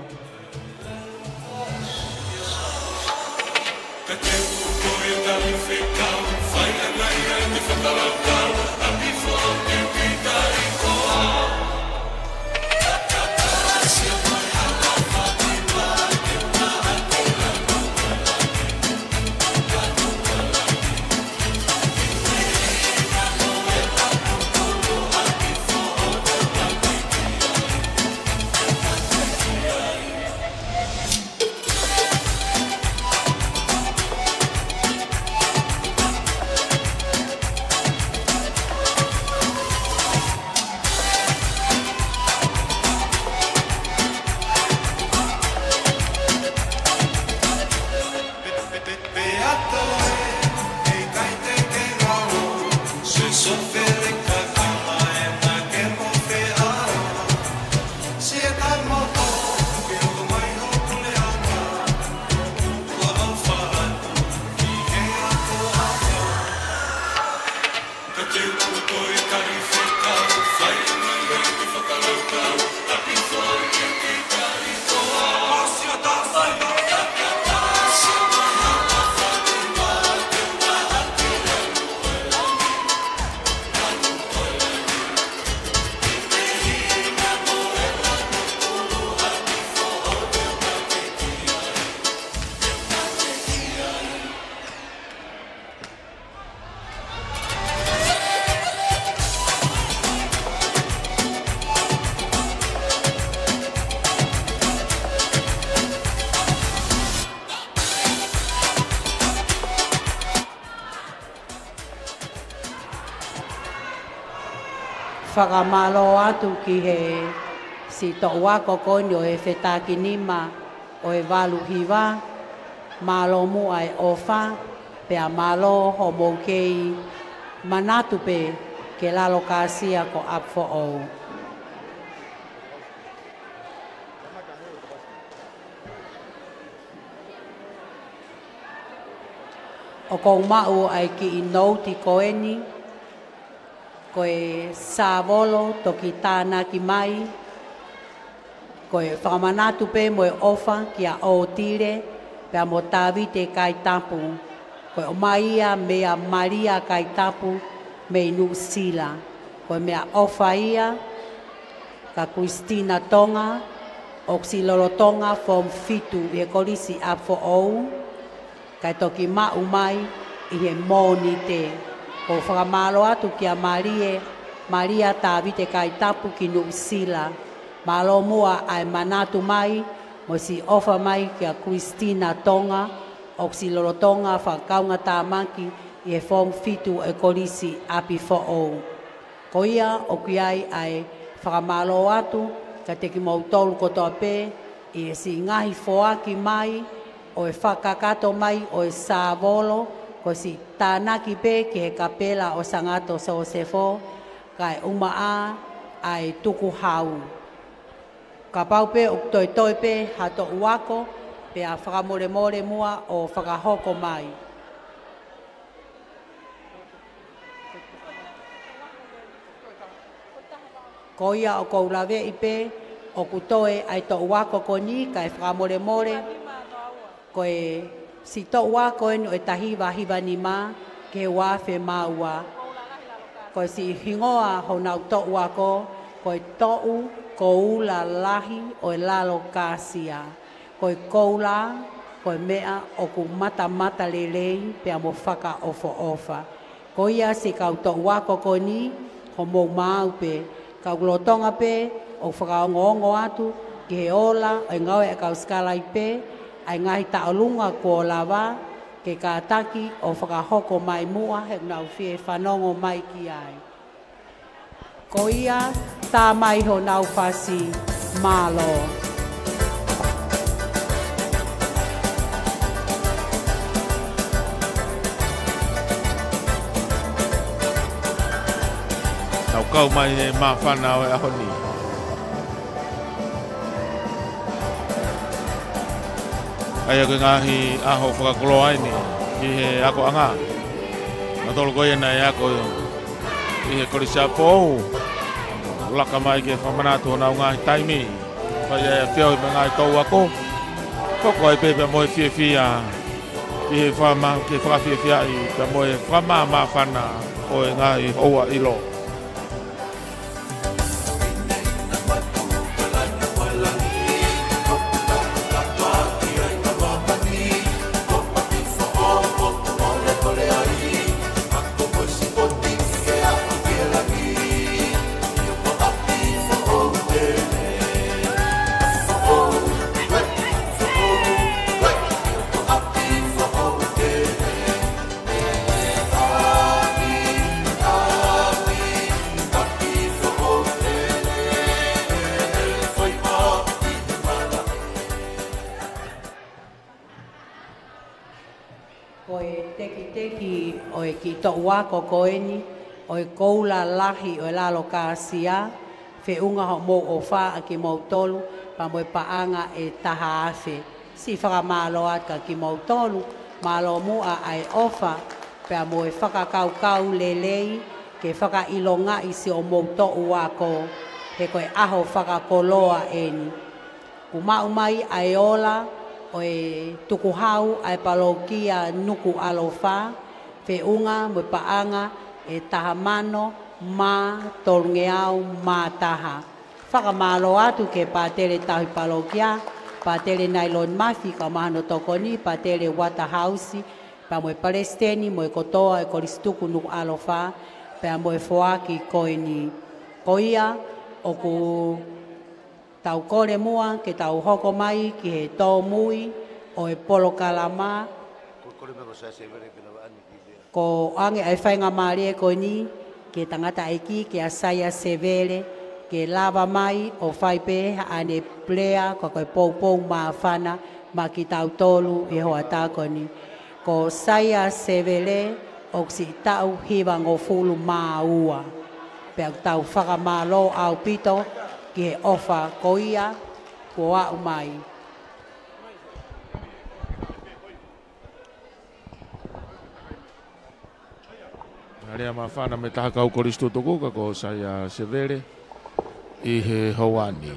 Fakamālō atu ki he siʻi toʻu ako ko eni ʻo e fetakinima ʻo e valu hiva. Mālō muʻa e ʻofa, pea mālō hoʻomou kei manatu pē ki he lalo kāsia ko ʻApifoʻou. ʻOku ou maʻu ʻa e kiʻi nouti ko eni, ko e sāvolo toki tānaki mai, ko e fakamanatu pē mo e ʻofa kia ʻOtile, pea mo Tavite Kaitapu, ko e ʻomai ia meia Malia Kaitapu mei Nuʻusila. Ko e meʻaʻofa ia kia Kulistina Tonga, ʻoku siʻi lolotonga Form fitu ʻi he Kolisi ʻApifoʻou, kae toki maʻu mai ʻi he Mōnite. ʻOku ou fakamālō atu kia Malie, Malia Tavite Kaitapu ki Nuʻusila. Mālō muʻa ʻa e manatu mai, mo e siʻi ʻofa mai kia Kulistina Tonga, ʻoku siʻi lolotonga fakakaungātāmaki ʻi he Form fitu ʻo e Kolisi ʻApifoʻou. Ko ia ʻoku ʻi ai ʻa e fakamālō atu kiate kimoutolu kotoa pē ʻi he siʻi ngaahi foaki mai ʻo e fakakakato mai ʻo e sāvolo, ko e siʻi tānaki pē ki he kapela ʻo Sangato Sosefo, kae ʻumaʻā ʻa e tukuhau. Kapau pē ʻoku toetoe pē ha toʻu ako, pea fakamolemole muʻa ʻo fakahoko mai. Ko ia ʻoku ou laveʻi pē, ʻoku toe ʻa e toʻu ako ko eni, kae fakamolemole. Ko e siʻi toʻu ako eni ʻo e taha hiva hiva nima ki he ua afe mā ua. Ko e siʻi hingoa honau toʻu ako, ko e Toʻu Koula Lahi ʻo e Lalo Kāsia. Ko e koula, ko e meʻa ʻoku matamata lelei pea mo fakaʻofoʻofa. Ko ia siʻi kau toʻu ako ko eni, hoʻomou maau pē, ka ʻoku lolotonga pē ʻo fakaongoongo atu ki he ola ʻo e ngāue ʻa e kau sikalaipe, ʻa e ngaahi tauʻolunga kuo lava ke kātaki ʻo fakahoko mai muʻa he ʻoku nau fie fanongo mai ki ai. Ko ia, tā mai honau fasi, mālō. Nau kau mai he māfana ʻo e ʻaho ni. ʻA ia ko e ngaahi ʻaho fakakoloa eni ki he akoʻanga. Nautolu ko ia naʻe ako ʻi he Kolisi ʻApifoʻou. Laka mai ke fakamanatu honau ngaahi taimi. Fai ai ʻa e feohi mo e ngaahi toʻu ako. Hoko ai pē pea mo e fiefia ki he fakama-, ke fakafiefiaʻi pea mo e fakamāmāfana ʻo e ngaahi houa ʻilo. Ko e tekiteki ʻo e kiʻi toʻu ako ko eni, ʻo e Koula Lahi ʻo e Lalo Kāsia, feʻunga hoʻomou ʻofa ʻa kimoutolu, pea mo e paʻanga ʻe taha afe. Siʻi fakamālō atu kia kimoutolu, mālō muʻa ʻa e ʻofa, pea mo e fakakaukau lelei, ke fakaʻilongaʻi siʻomou toʻu ako, he ko e ʻaho fakakoloa eni. Kuo maʻu mai ʻa e ola ʻo e tukuhau ʻa e palokia Nukuʻalofa, feʻunga mo e paʻanga ʻe taha mano mā tolungeau mā taha. Fakamālō atu ki he Pātele Tauhi Palokia, Pātele Nailoni Mafi, kae ʻumaʻā hono tokoni, Pātele Uatahausi, pea mo e Palesiteni mo e kotoa e Kolisi Tuku Nukuʻalofa, pea mo e foaki ko eni. Ko ia, ʻoku tau kole muʻa ke tau hoko mai ki he tōmui ʻo e polokalama. Ko ʻoange ʻa e faingamālie ko eni, ki he tangataʻeiki, kia Saia Sevele, ke lava mai ʻo fai pē haʻane lea, ko e poupou māfana maʻa kitautolu he hoʻatā ko eni. Ko Saia Sevele, ʻoku siʻi taʻu hivangofulu mā ua. Pea ʻoku tau fakamālō ʻaupito ki he ʻofa ko ia kuo aʻu mai. Lea māfana mei he taha kau kolisi tutuku, ka ko Saia Sevele ʻi he houa ni.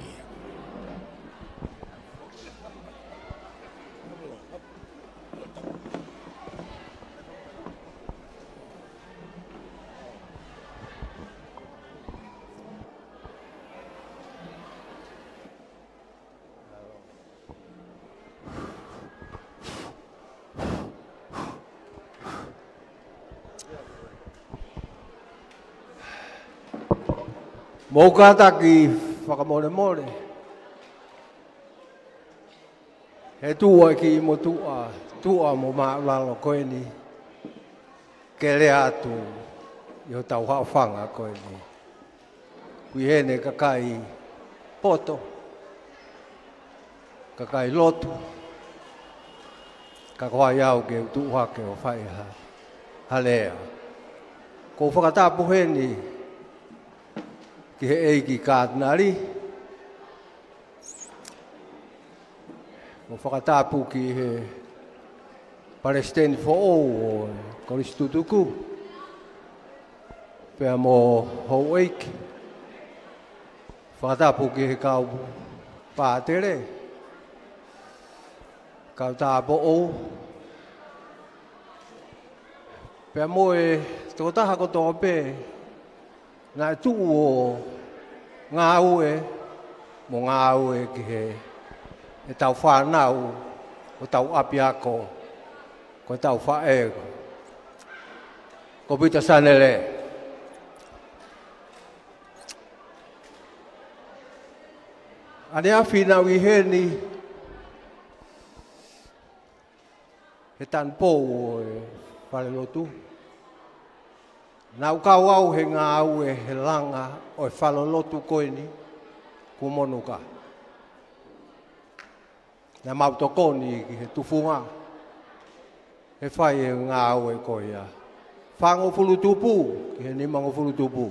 Mou kātaki fakamolemole. He tuʻa ki mo tuʻa, tuʻa mo māʻulalo ko eni, ke lea atu ʻi hotau haʻofanga ko eni. Kui heni kakai poto, kakai lotu, ka ko au ke u tuʻu hake ʻo fai ha, ha lea. ʻOku ou fakatapu heni ki he ʻEiki Katinali, ʻoku ou fakatapu ki he palesiteni foʻou ʻo e kolisi tutuku, pea mo houʻeiki. Fakatapu ki he kau pātele, kau tāupoʻou, pea mo e tokotaha kotoa pē naʻe tuʻu ʻo ngāue, mo ngāue ki he, ʻetau fānau, hotau ʻapiako, ko ʻetau faʻē ko Pita Sanele. ʻAneafi naʻa ku ʻi heni he tanupou ʻo e falelotu. Naʻa ku kau au he ngāue he langa ʻo e falelotu ko eni, kuo monū ka. Naʻa mau tokoni ki he tufunga he fai e ngāue ko ia. Fāngofulu tupu ki he nimangofulu tupu.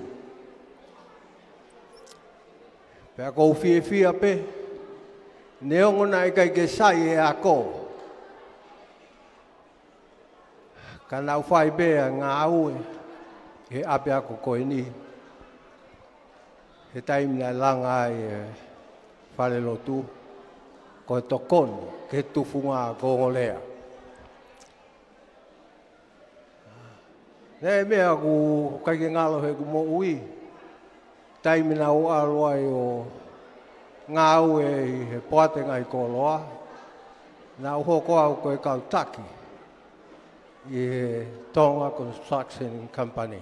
Pea ʻoku ou fiefia pē, neongo naʻe ʻikai ke sai e ako, ka naʻa ku fai pē ʻa e ngāue he ʻapiako ko eni, he taimi naʻe langa ai e falelotu, ko e tokoni ki he tufunga ko Ongolea. Naʻe meʻa ʻoku ʻikai ke ngalo heʻeku moʻui, taimi naʻa ku ʻalu ai ʻo ngāue ʻi he poate ngaahi koloa, naʻa ku hoko au ko e kau taki ʻi he Tonga Construction Company.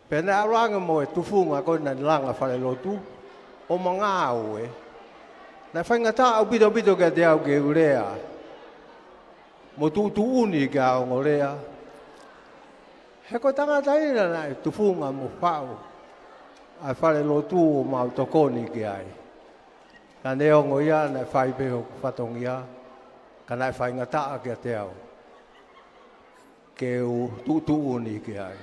Pea naʻe ʻalu ange mo e tufunga ko ē naʻa ne langa falelotu ʻo ma ngāue, naʻe faingataʻa ʻaupito ʻaupito kiate au ke u lea mo tuʻutuʻuni ki he ongolea. He ko e tangata ia naʻe tufunga mo faʻu ʻa e falelotu ʻo mau tokoni ki ai. Ka neongo ia naʻe fai pē hoku fatongia, ka naʻe faingataʻa kiate au ke u tuʻutuʻuni ki ai.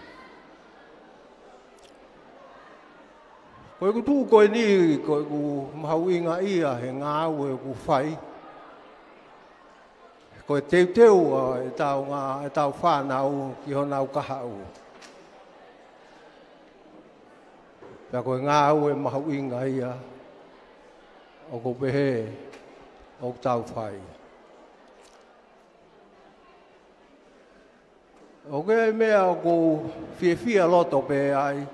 Ko ʻeku tuʻu ko eni, ko ʻeku mahuʻinga ia he ngāue ʻoku fai, ko e teuteu ʻa ʻetau ngā, ʻetau fānau ki honau kahaʻu. Pea ko e ngāue mahuʻinga ia ʻoku pehē ʻoku tau fai. ʻOku ʻi ai e meʻa ʻoku ou fiefia loto pē ai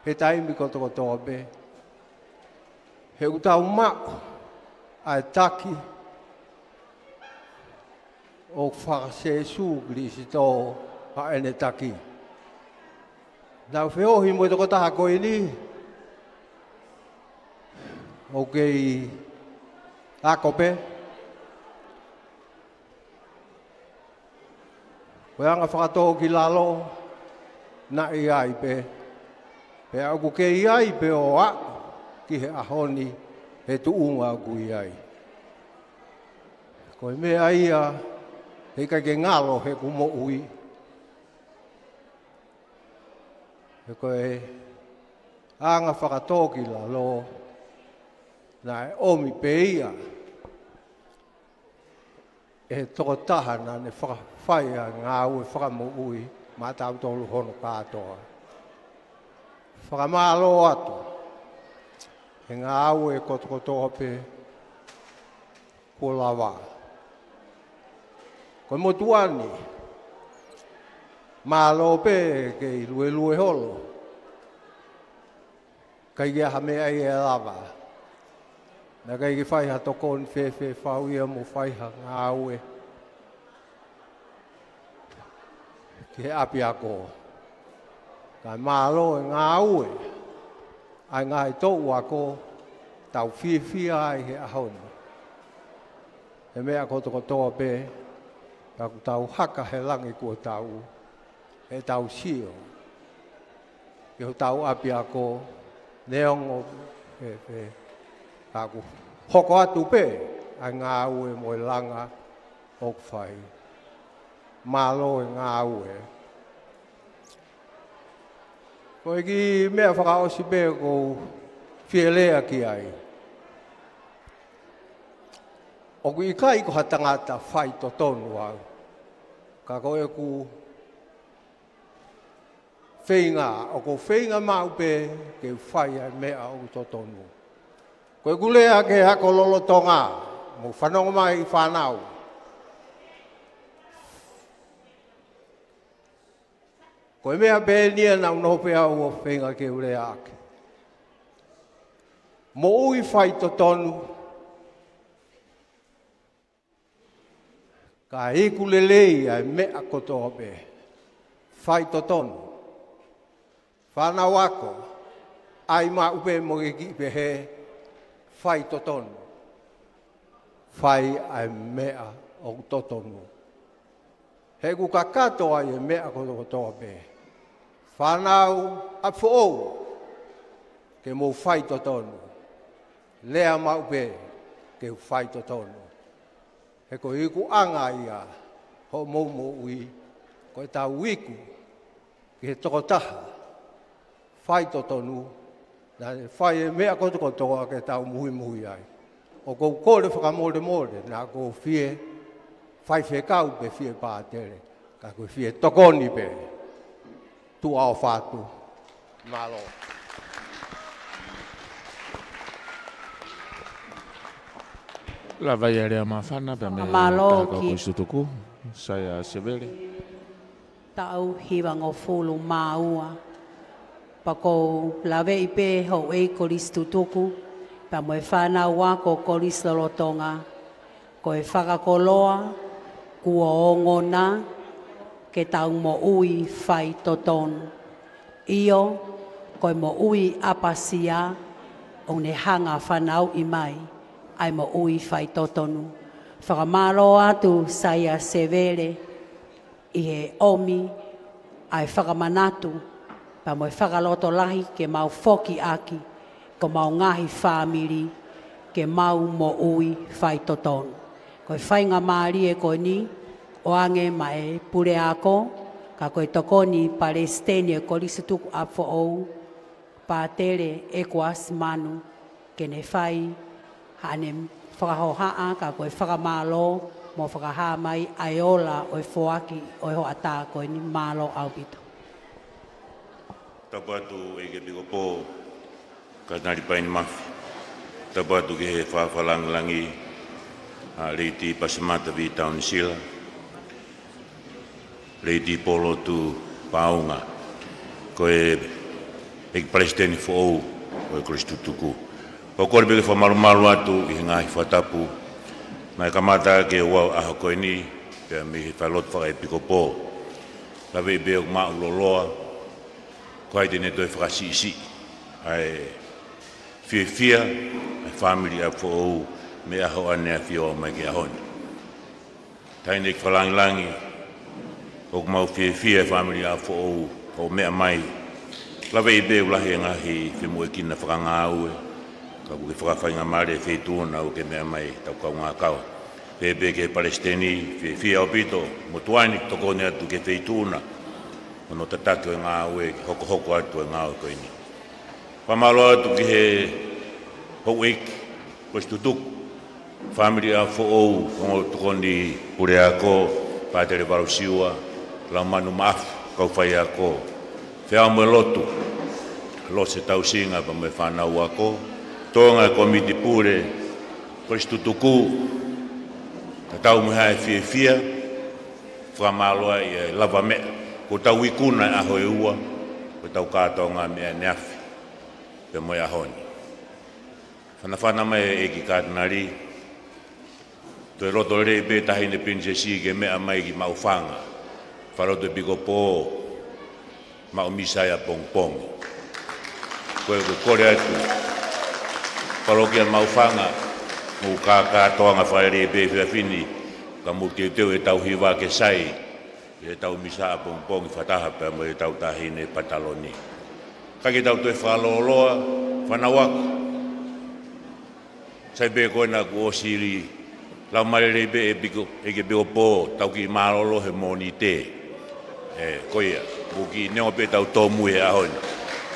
he taimi kotokotoa pē, he ʻoku tau maʻu ʻa e taki ʻoku faka-Sēsū Kilisitō ʻa ʻene taki. Naʻa ku feohi mo e tokotaha ko eni, ʻoku kei ako pē. Ko e anga fakatōkilalo, naʻe ʻi ai pē, pea ʻoku kei ʻi ai pē ʻo aʻu ki he ʻaho ni he tuʻunga ʻoku ʻi ai. Ko e meʻa ia heʻikai ke ngalo heʻeku moʻui. He ko e anga fakatōkilalo naʻe ʻomi pē ia ʻe he tokotaha naʻa ne fakafai ʻa e ngāue fakamoʻui maʻatautolu hono kātoa. Fakamālō atu he ngāue kotokotoa pē kuo lava. Ko e motuʻa ni, mālō pē kei luelue holo. ʻIkai ke ʻi ai ha meʻa ia ʻe lava. Naʻe ʻikai ke fai ha tokoni fēfē fau ia mo fai ha ngāue ki he ʻapiako. Kae mālō e ngāue ʻa e ngaahi toʻu ako tau fiefia ai he ʻaho ni. He meʻa kotokotoa pē, ka ʻoku tau haka he langi kuo tau, ʻetau sio ki hotau ʻapiako, neongo fēfē, ka ʻoku hoko atu pē ʻa e ngāue mo e langa ʻoku fai. Mālō e ngāue. Ko e kiʻi meʻa fakaʻosi pē ʻoku ou fie lea ki ai. ʻOku ʻikai ko ha tangata faitotonu au. Ka ko ʻeku feinga, ʻoku ou feinga maʻu pē ke u fai ʻa e meʻa ʻoku totonu. Ko ʻeku lea ki he ako lolotonga, mou fanongo mai fānau. Ko e meʻa pē eni ia naʻa ku nofo pē au ʻo feinga ke u lea ʻaki. Moʻui faitotonu, ka iku lelei ʻa e meʻa kotoa pē. Faitotonu. Fānau ako, ʻai maʻu pē mo ke kiʻi pehē, faitotonu. Fai ʻa e meʻa ʻoku totonu. He ʻoku kakato ai e meʻa kotokotoa pē. Fānau ʻapifoʻou, ke mou faitotonu. Lea maʻu pē ke u faitotonu. He ko e ikuʻanga ia hoʻomou moʻui, ko ʻetau iku ki he tokotaha faitotonu, naʻa ne fai e meʻa kotokotoa ke tau muimui ai. ʻOku ou kole fakamolemole, naʻa ku fie faifekau pe fie pātele, ka ku fie tokoni pē. Tuʻa ʻofa atu. Mālō. Lava ia e lea māfana pea mei he Mālō Kau ki Kolisi Tutuku, Saia Sevele. Taʻu hivangofulu mā ua. Pea ʻoku ou laveʻi pē houʻeiki Kolisi Tutuku, pea mo e fānau ako Kolisi Lolotonga, ko e fakakoloa kuo ongona ke tau moʻui faitotonu. ʻIo, ko e moʻui ʻapasia ʻoku ne hanga fanauʻi mai ʻa e moʻui faitotonu. Fakamālō atu Saia Sevele ʻi he ʻomi ʻa e fakamanatu, pea mo e fakalotolahi ke mau foki ʻaki, ko homau ngaahi fāmili, ke mau moʻui faitotonu. Ko e faingamālie ko eni, ʻoange maʻa e puleako, ka ko e tokoni palesiteni e Kolisi Tutuku ʻApifoʻou, Pātele ʻEkuasi Manu, ke ne fai haʻane fakahohaʻa ka ko e fakamālō mo fakahā mai ʻa e ola ʻo e foaki ʻo e hoʻatā ko eni. Mālō ʻaupito. Tapu atu ʻEiki Epikopō Katinali Paini Mafi. Tapu atu ki he fakalāngilangi ʻa Lady Pasimata Vitaonisila, Lady Polotu Paunga, ko e ʻEiki Palesiteni foʻou ʻo e Kolisi Tutuku. Pea u kole pē ke fakamalumalu atu ʻi he ngaahi fakatapu naʻe kamata ke u ʻalu ʻaho ko eni, pea mei he falelotu fakaʻepikopō. Laveʻi pē ʻoku maʻu loloa, ko hai te ne toe fakasiʻisiʻi ʻa e fiefia ʻa e fāmili ʻApifoʻou mei he ʻaho ʻaneafi ʻo aʻu mai ki he ʻaho ni. Taʻahine ʻEiki Fakalāngilangi, ʻoku mau fiefia e fāmili ʻApifoʻou, ʻo meʻa mai. Lave ʻi pē ʻoku lahi e ngaahi femoʻuekina fakangāue, ka ʻoku ke fakafaingamālie e feituʻu na ʻoku ke meʻa mai, tau kaungā kau. Pehē pē ki he palesiteni, fiefia ʻaupito, mo Tuʻani, tokoni atu ki he feituʻu na, hono tataki ʻo e ngāue, hokohoko atu e ngāue ko eni. Fakamālō atu ki he houʻeiki, Kolisi Tutuku, fāmili ʻa Foʻou, ongo tokoni puleako, Pātele Valusiua, Laumanu Maʻafu, kau faiako, feau mo e lotu, Lose Tausinga pea mo e fānau ako, Tonga e komiti pule, Kolisi Tutuku, tatau mo e hā e fiefia, fakamālō ai e lavameʻa, ko ʻetau ikuna e ʻaho ʻe ua, ko ʻetau kātoanga meʻa ʻaneafi, pea mo e ʻaho ni. Fanafana mai e ʻEiki Katinali, toe loto lelei pē Taʻahine Pilinisesi ke meʻa mai ki Maʻufanga, fakalotu e pikopō, maʻu misa ia pongipongi. Ko e, ko e kole atu, palokia Maʻufanga, mo e kātoanga fakalelei pē he efiafi ni, ka mou teuteu ʻetau hiva ke sai, ʻetau misa ʻapongipongi fakataha pea mo ʻetau Taʻahine Pataloni. Ka ke tau toe fakalōloa, fanauʻaki. Sai pē ko ena kuo ʻosi, lau mālie lelei pē ʻe piko, ʻEiki Pikopō, tau kiʻi mālōlō he Mōnite. ʻE, ko ia, mou kiʻi neongo pē ʻetau tōmui he ʻaho ni.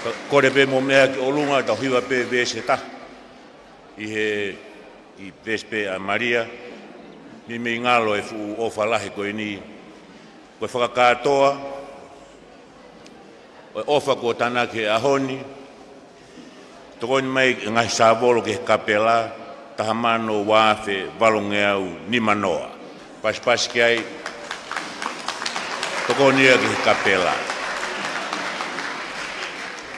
Ka kole pē mou meʻa ki ʻolunga, tau hiva pē veesi ʻe taha. ʻI he, ʻi he veesi pē ʻa Malia, meimei ngalo e fuʻu ʻofa lahi ko eni, ko e fakakātoa ʻo e ʻofa kuo tānaki he ʻaho ni, tokoni mai e ngaahi sāvolo ki he kapela, taha mano ua afe valungeau nima noa. Pasipasi ki ai, tokoni ia ki he kapela.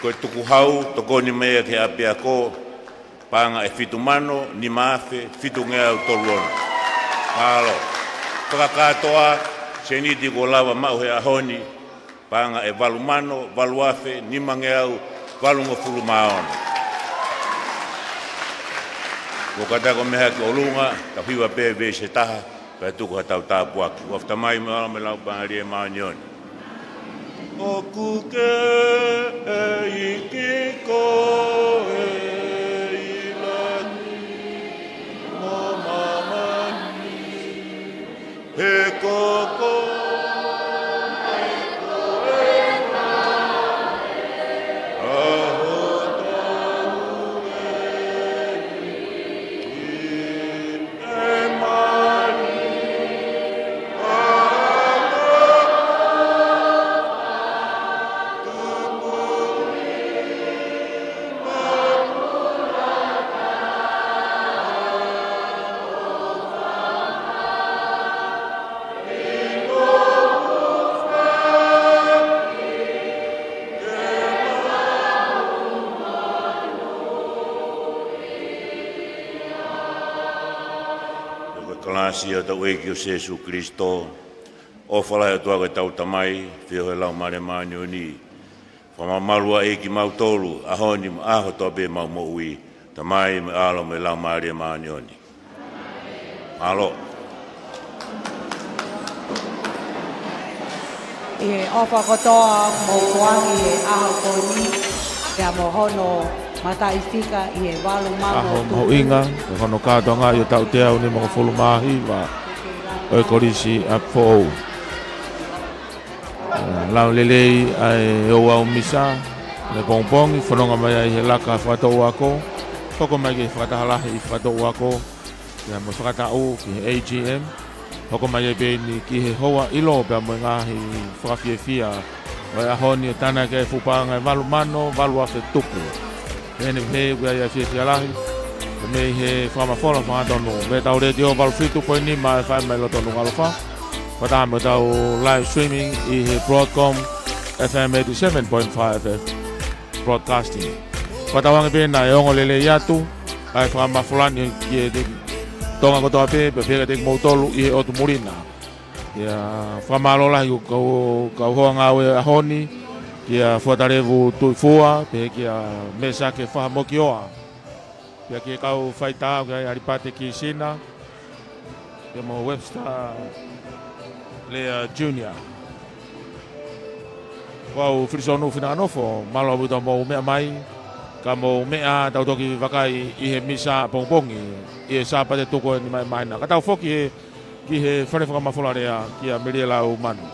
Ko e tukuhau, tokoni mai ia ki he ʻapiako, paʻanga ʻe fitu mano nima afe fitungeau tolu ono. Mālō. Fakakātoa, sēniti kuo lava maʻu he ʻaho ni, paʻanga ʻe valu mano valu afe nimangeau valungofulu mā ono. Kuo kātaki ʻo meʻa ki ʻolunga, tau hiva pē veesi ʻe taha, pea tuku haʻatau tāpuaki. ʻOfa atu Tamai mo e ʻAlo mo e Laumālie Māʻoniʻoni. ʻOku ke ʻEiki koe ʻi langi mo māmani. He ko koe, he ko e ʻaho tonu eni. Ko e kalasi ʻa hotau ʻEiki ko Sīsū Kalaisi, ʻofa lahi ʻa e ʻOtua ko ʻetau Tamai, feohi ʻa e Laumālie Māʻoniʻoni, fakamamaluʻi kimautolu, ʻaho ni mo e ʻaho kotoa pē ʻemau moʻui, Tamai mo e ʻAlo mo e Laumālie Māʻoniʻoni. Mālō. ʻI he ʻofa kotoa mou fai ʻi he ʻaho ko eni, pea mo hono mataʻifika ʻi he valu mano ʻaho mahuʻinga, ʻi hono kātoangaʻi ʻo e taʻu teau nimangofulu mā hiva ʻo e Kolisi ʻa Foʻou. ʻE, lau lelei ʻa e ouau misa, ʻi he pongipongi, fononga mai ai he laka fakatouʻosi ako, hoko mai ki he fakataha lahi ʻi he fakatouʻosi ako, pea mo e fakataʻu ki he A G M, hoko mai ai pē eni ki he houa ʻilo pea mo e ngaahi fakafiefia ʻo e ʻaho ni ʻo tānaki e fuʻu paʻanga ʻe valu mano valu afe tupu. Pea ʻi heʻene pehē ʻoku ʻi ai e fiefia lahi, pea mei he fakamafola fakahangatonu mei heʻetau letiō valu fitu poini nima F M ʻi loto Nukuʻalofa, fakataha mo ʻetau live streaming ʻi he Broadcom F M eighty-seven point five F M Broadcasting. Fakatauange pē naʻe ongo lelei atu ʻa e fakamafola ni kiate Tonga kotoa pē, pea pehē kiate kimoutolu ʻi he ʻotu muli na. Pea fakamālō lahi ki he kau, kau hoa ngāue ʻaho ni, kia Fuatalevu Tuʻifua, pehē kia Mesake Fahamokioa, pea ki he kau faitātā, kia ʻAlipate Kisina, pea mo Webster Lea Junior. Ko au Filisonu Finakanofo, mālō ʻaupito hoʻomou meʻa mai, ka mou meʻa tau toki vakai ʻi he misa pongipongi, ʻi he Sāpate tuku eni mai māhina. Ka tau foki he, ki he fale fakamafola lea kia Meliela Umanu.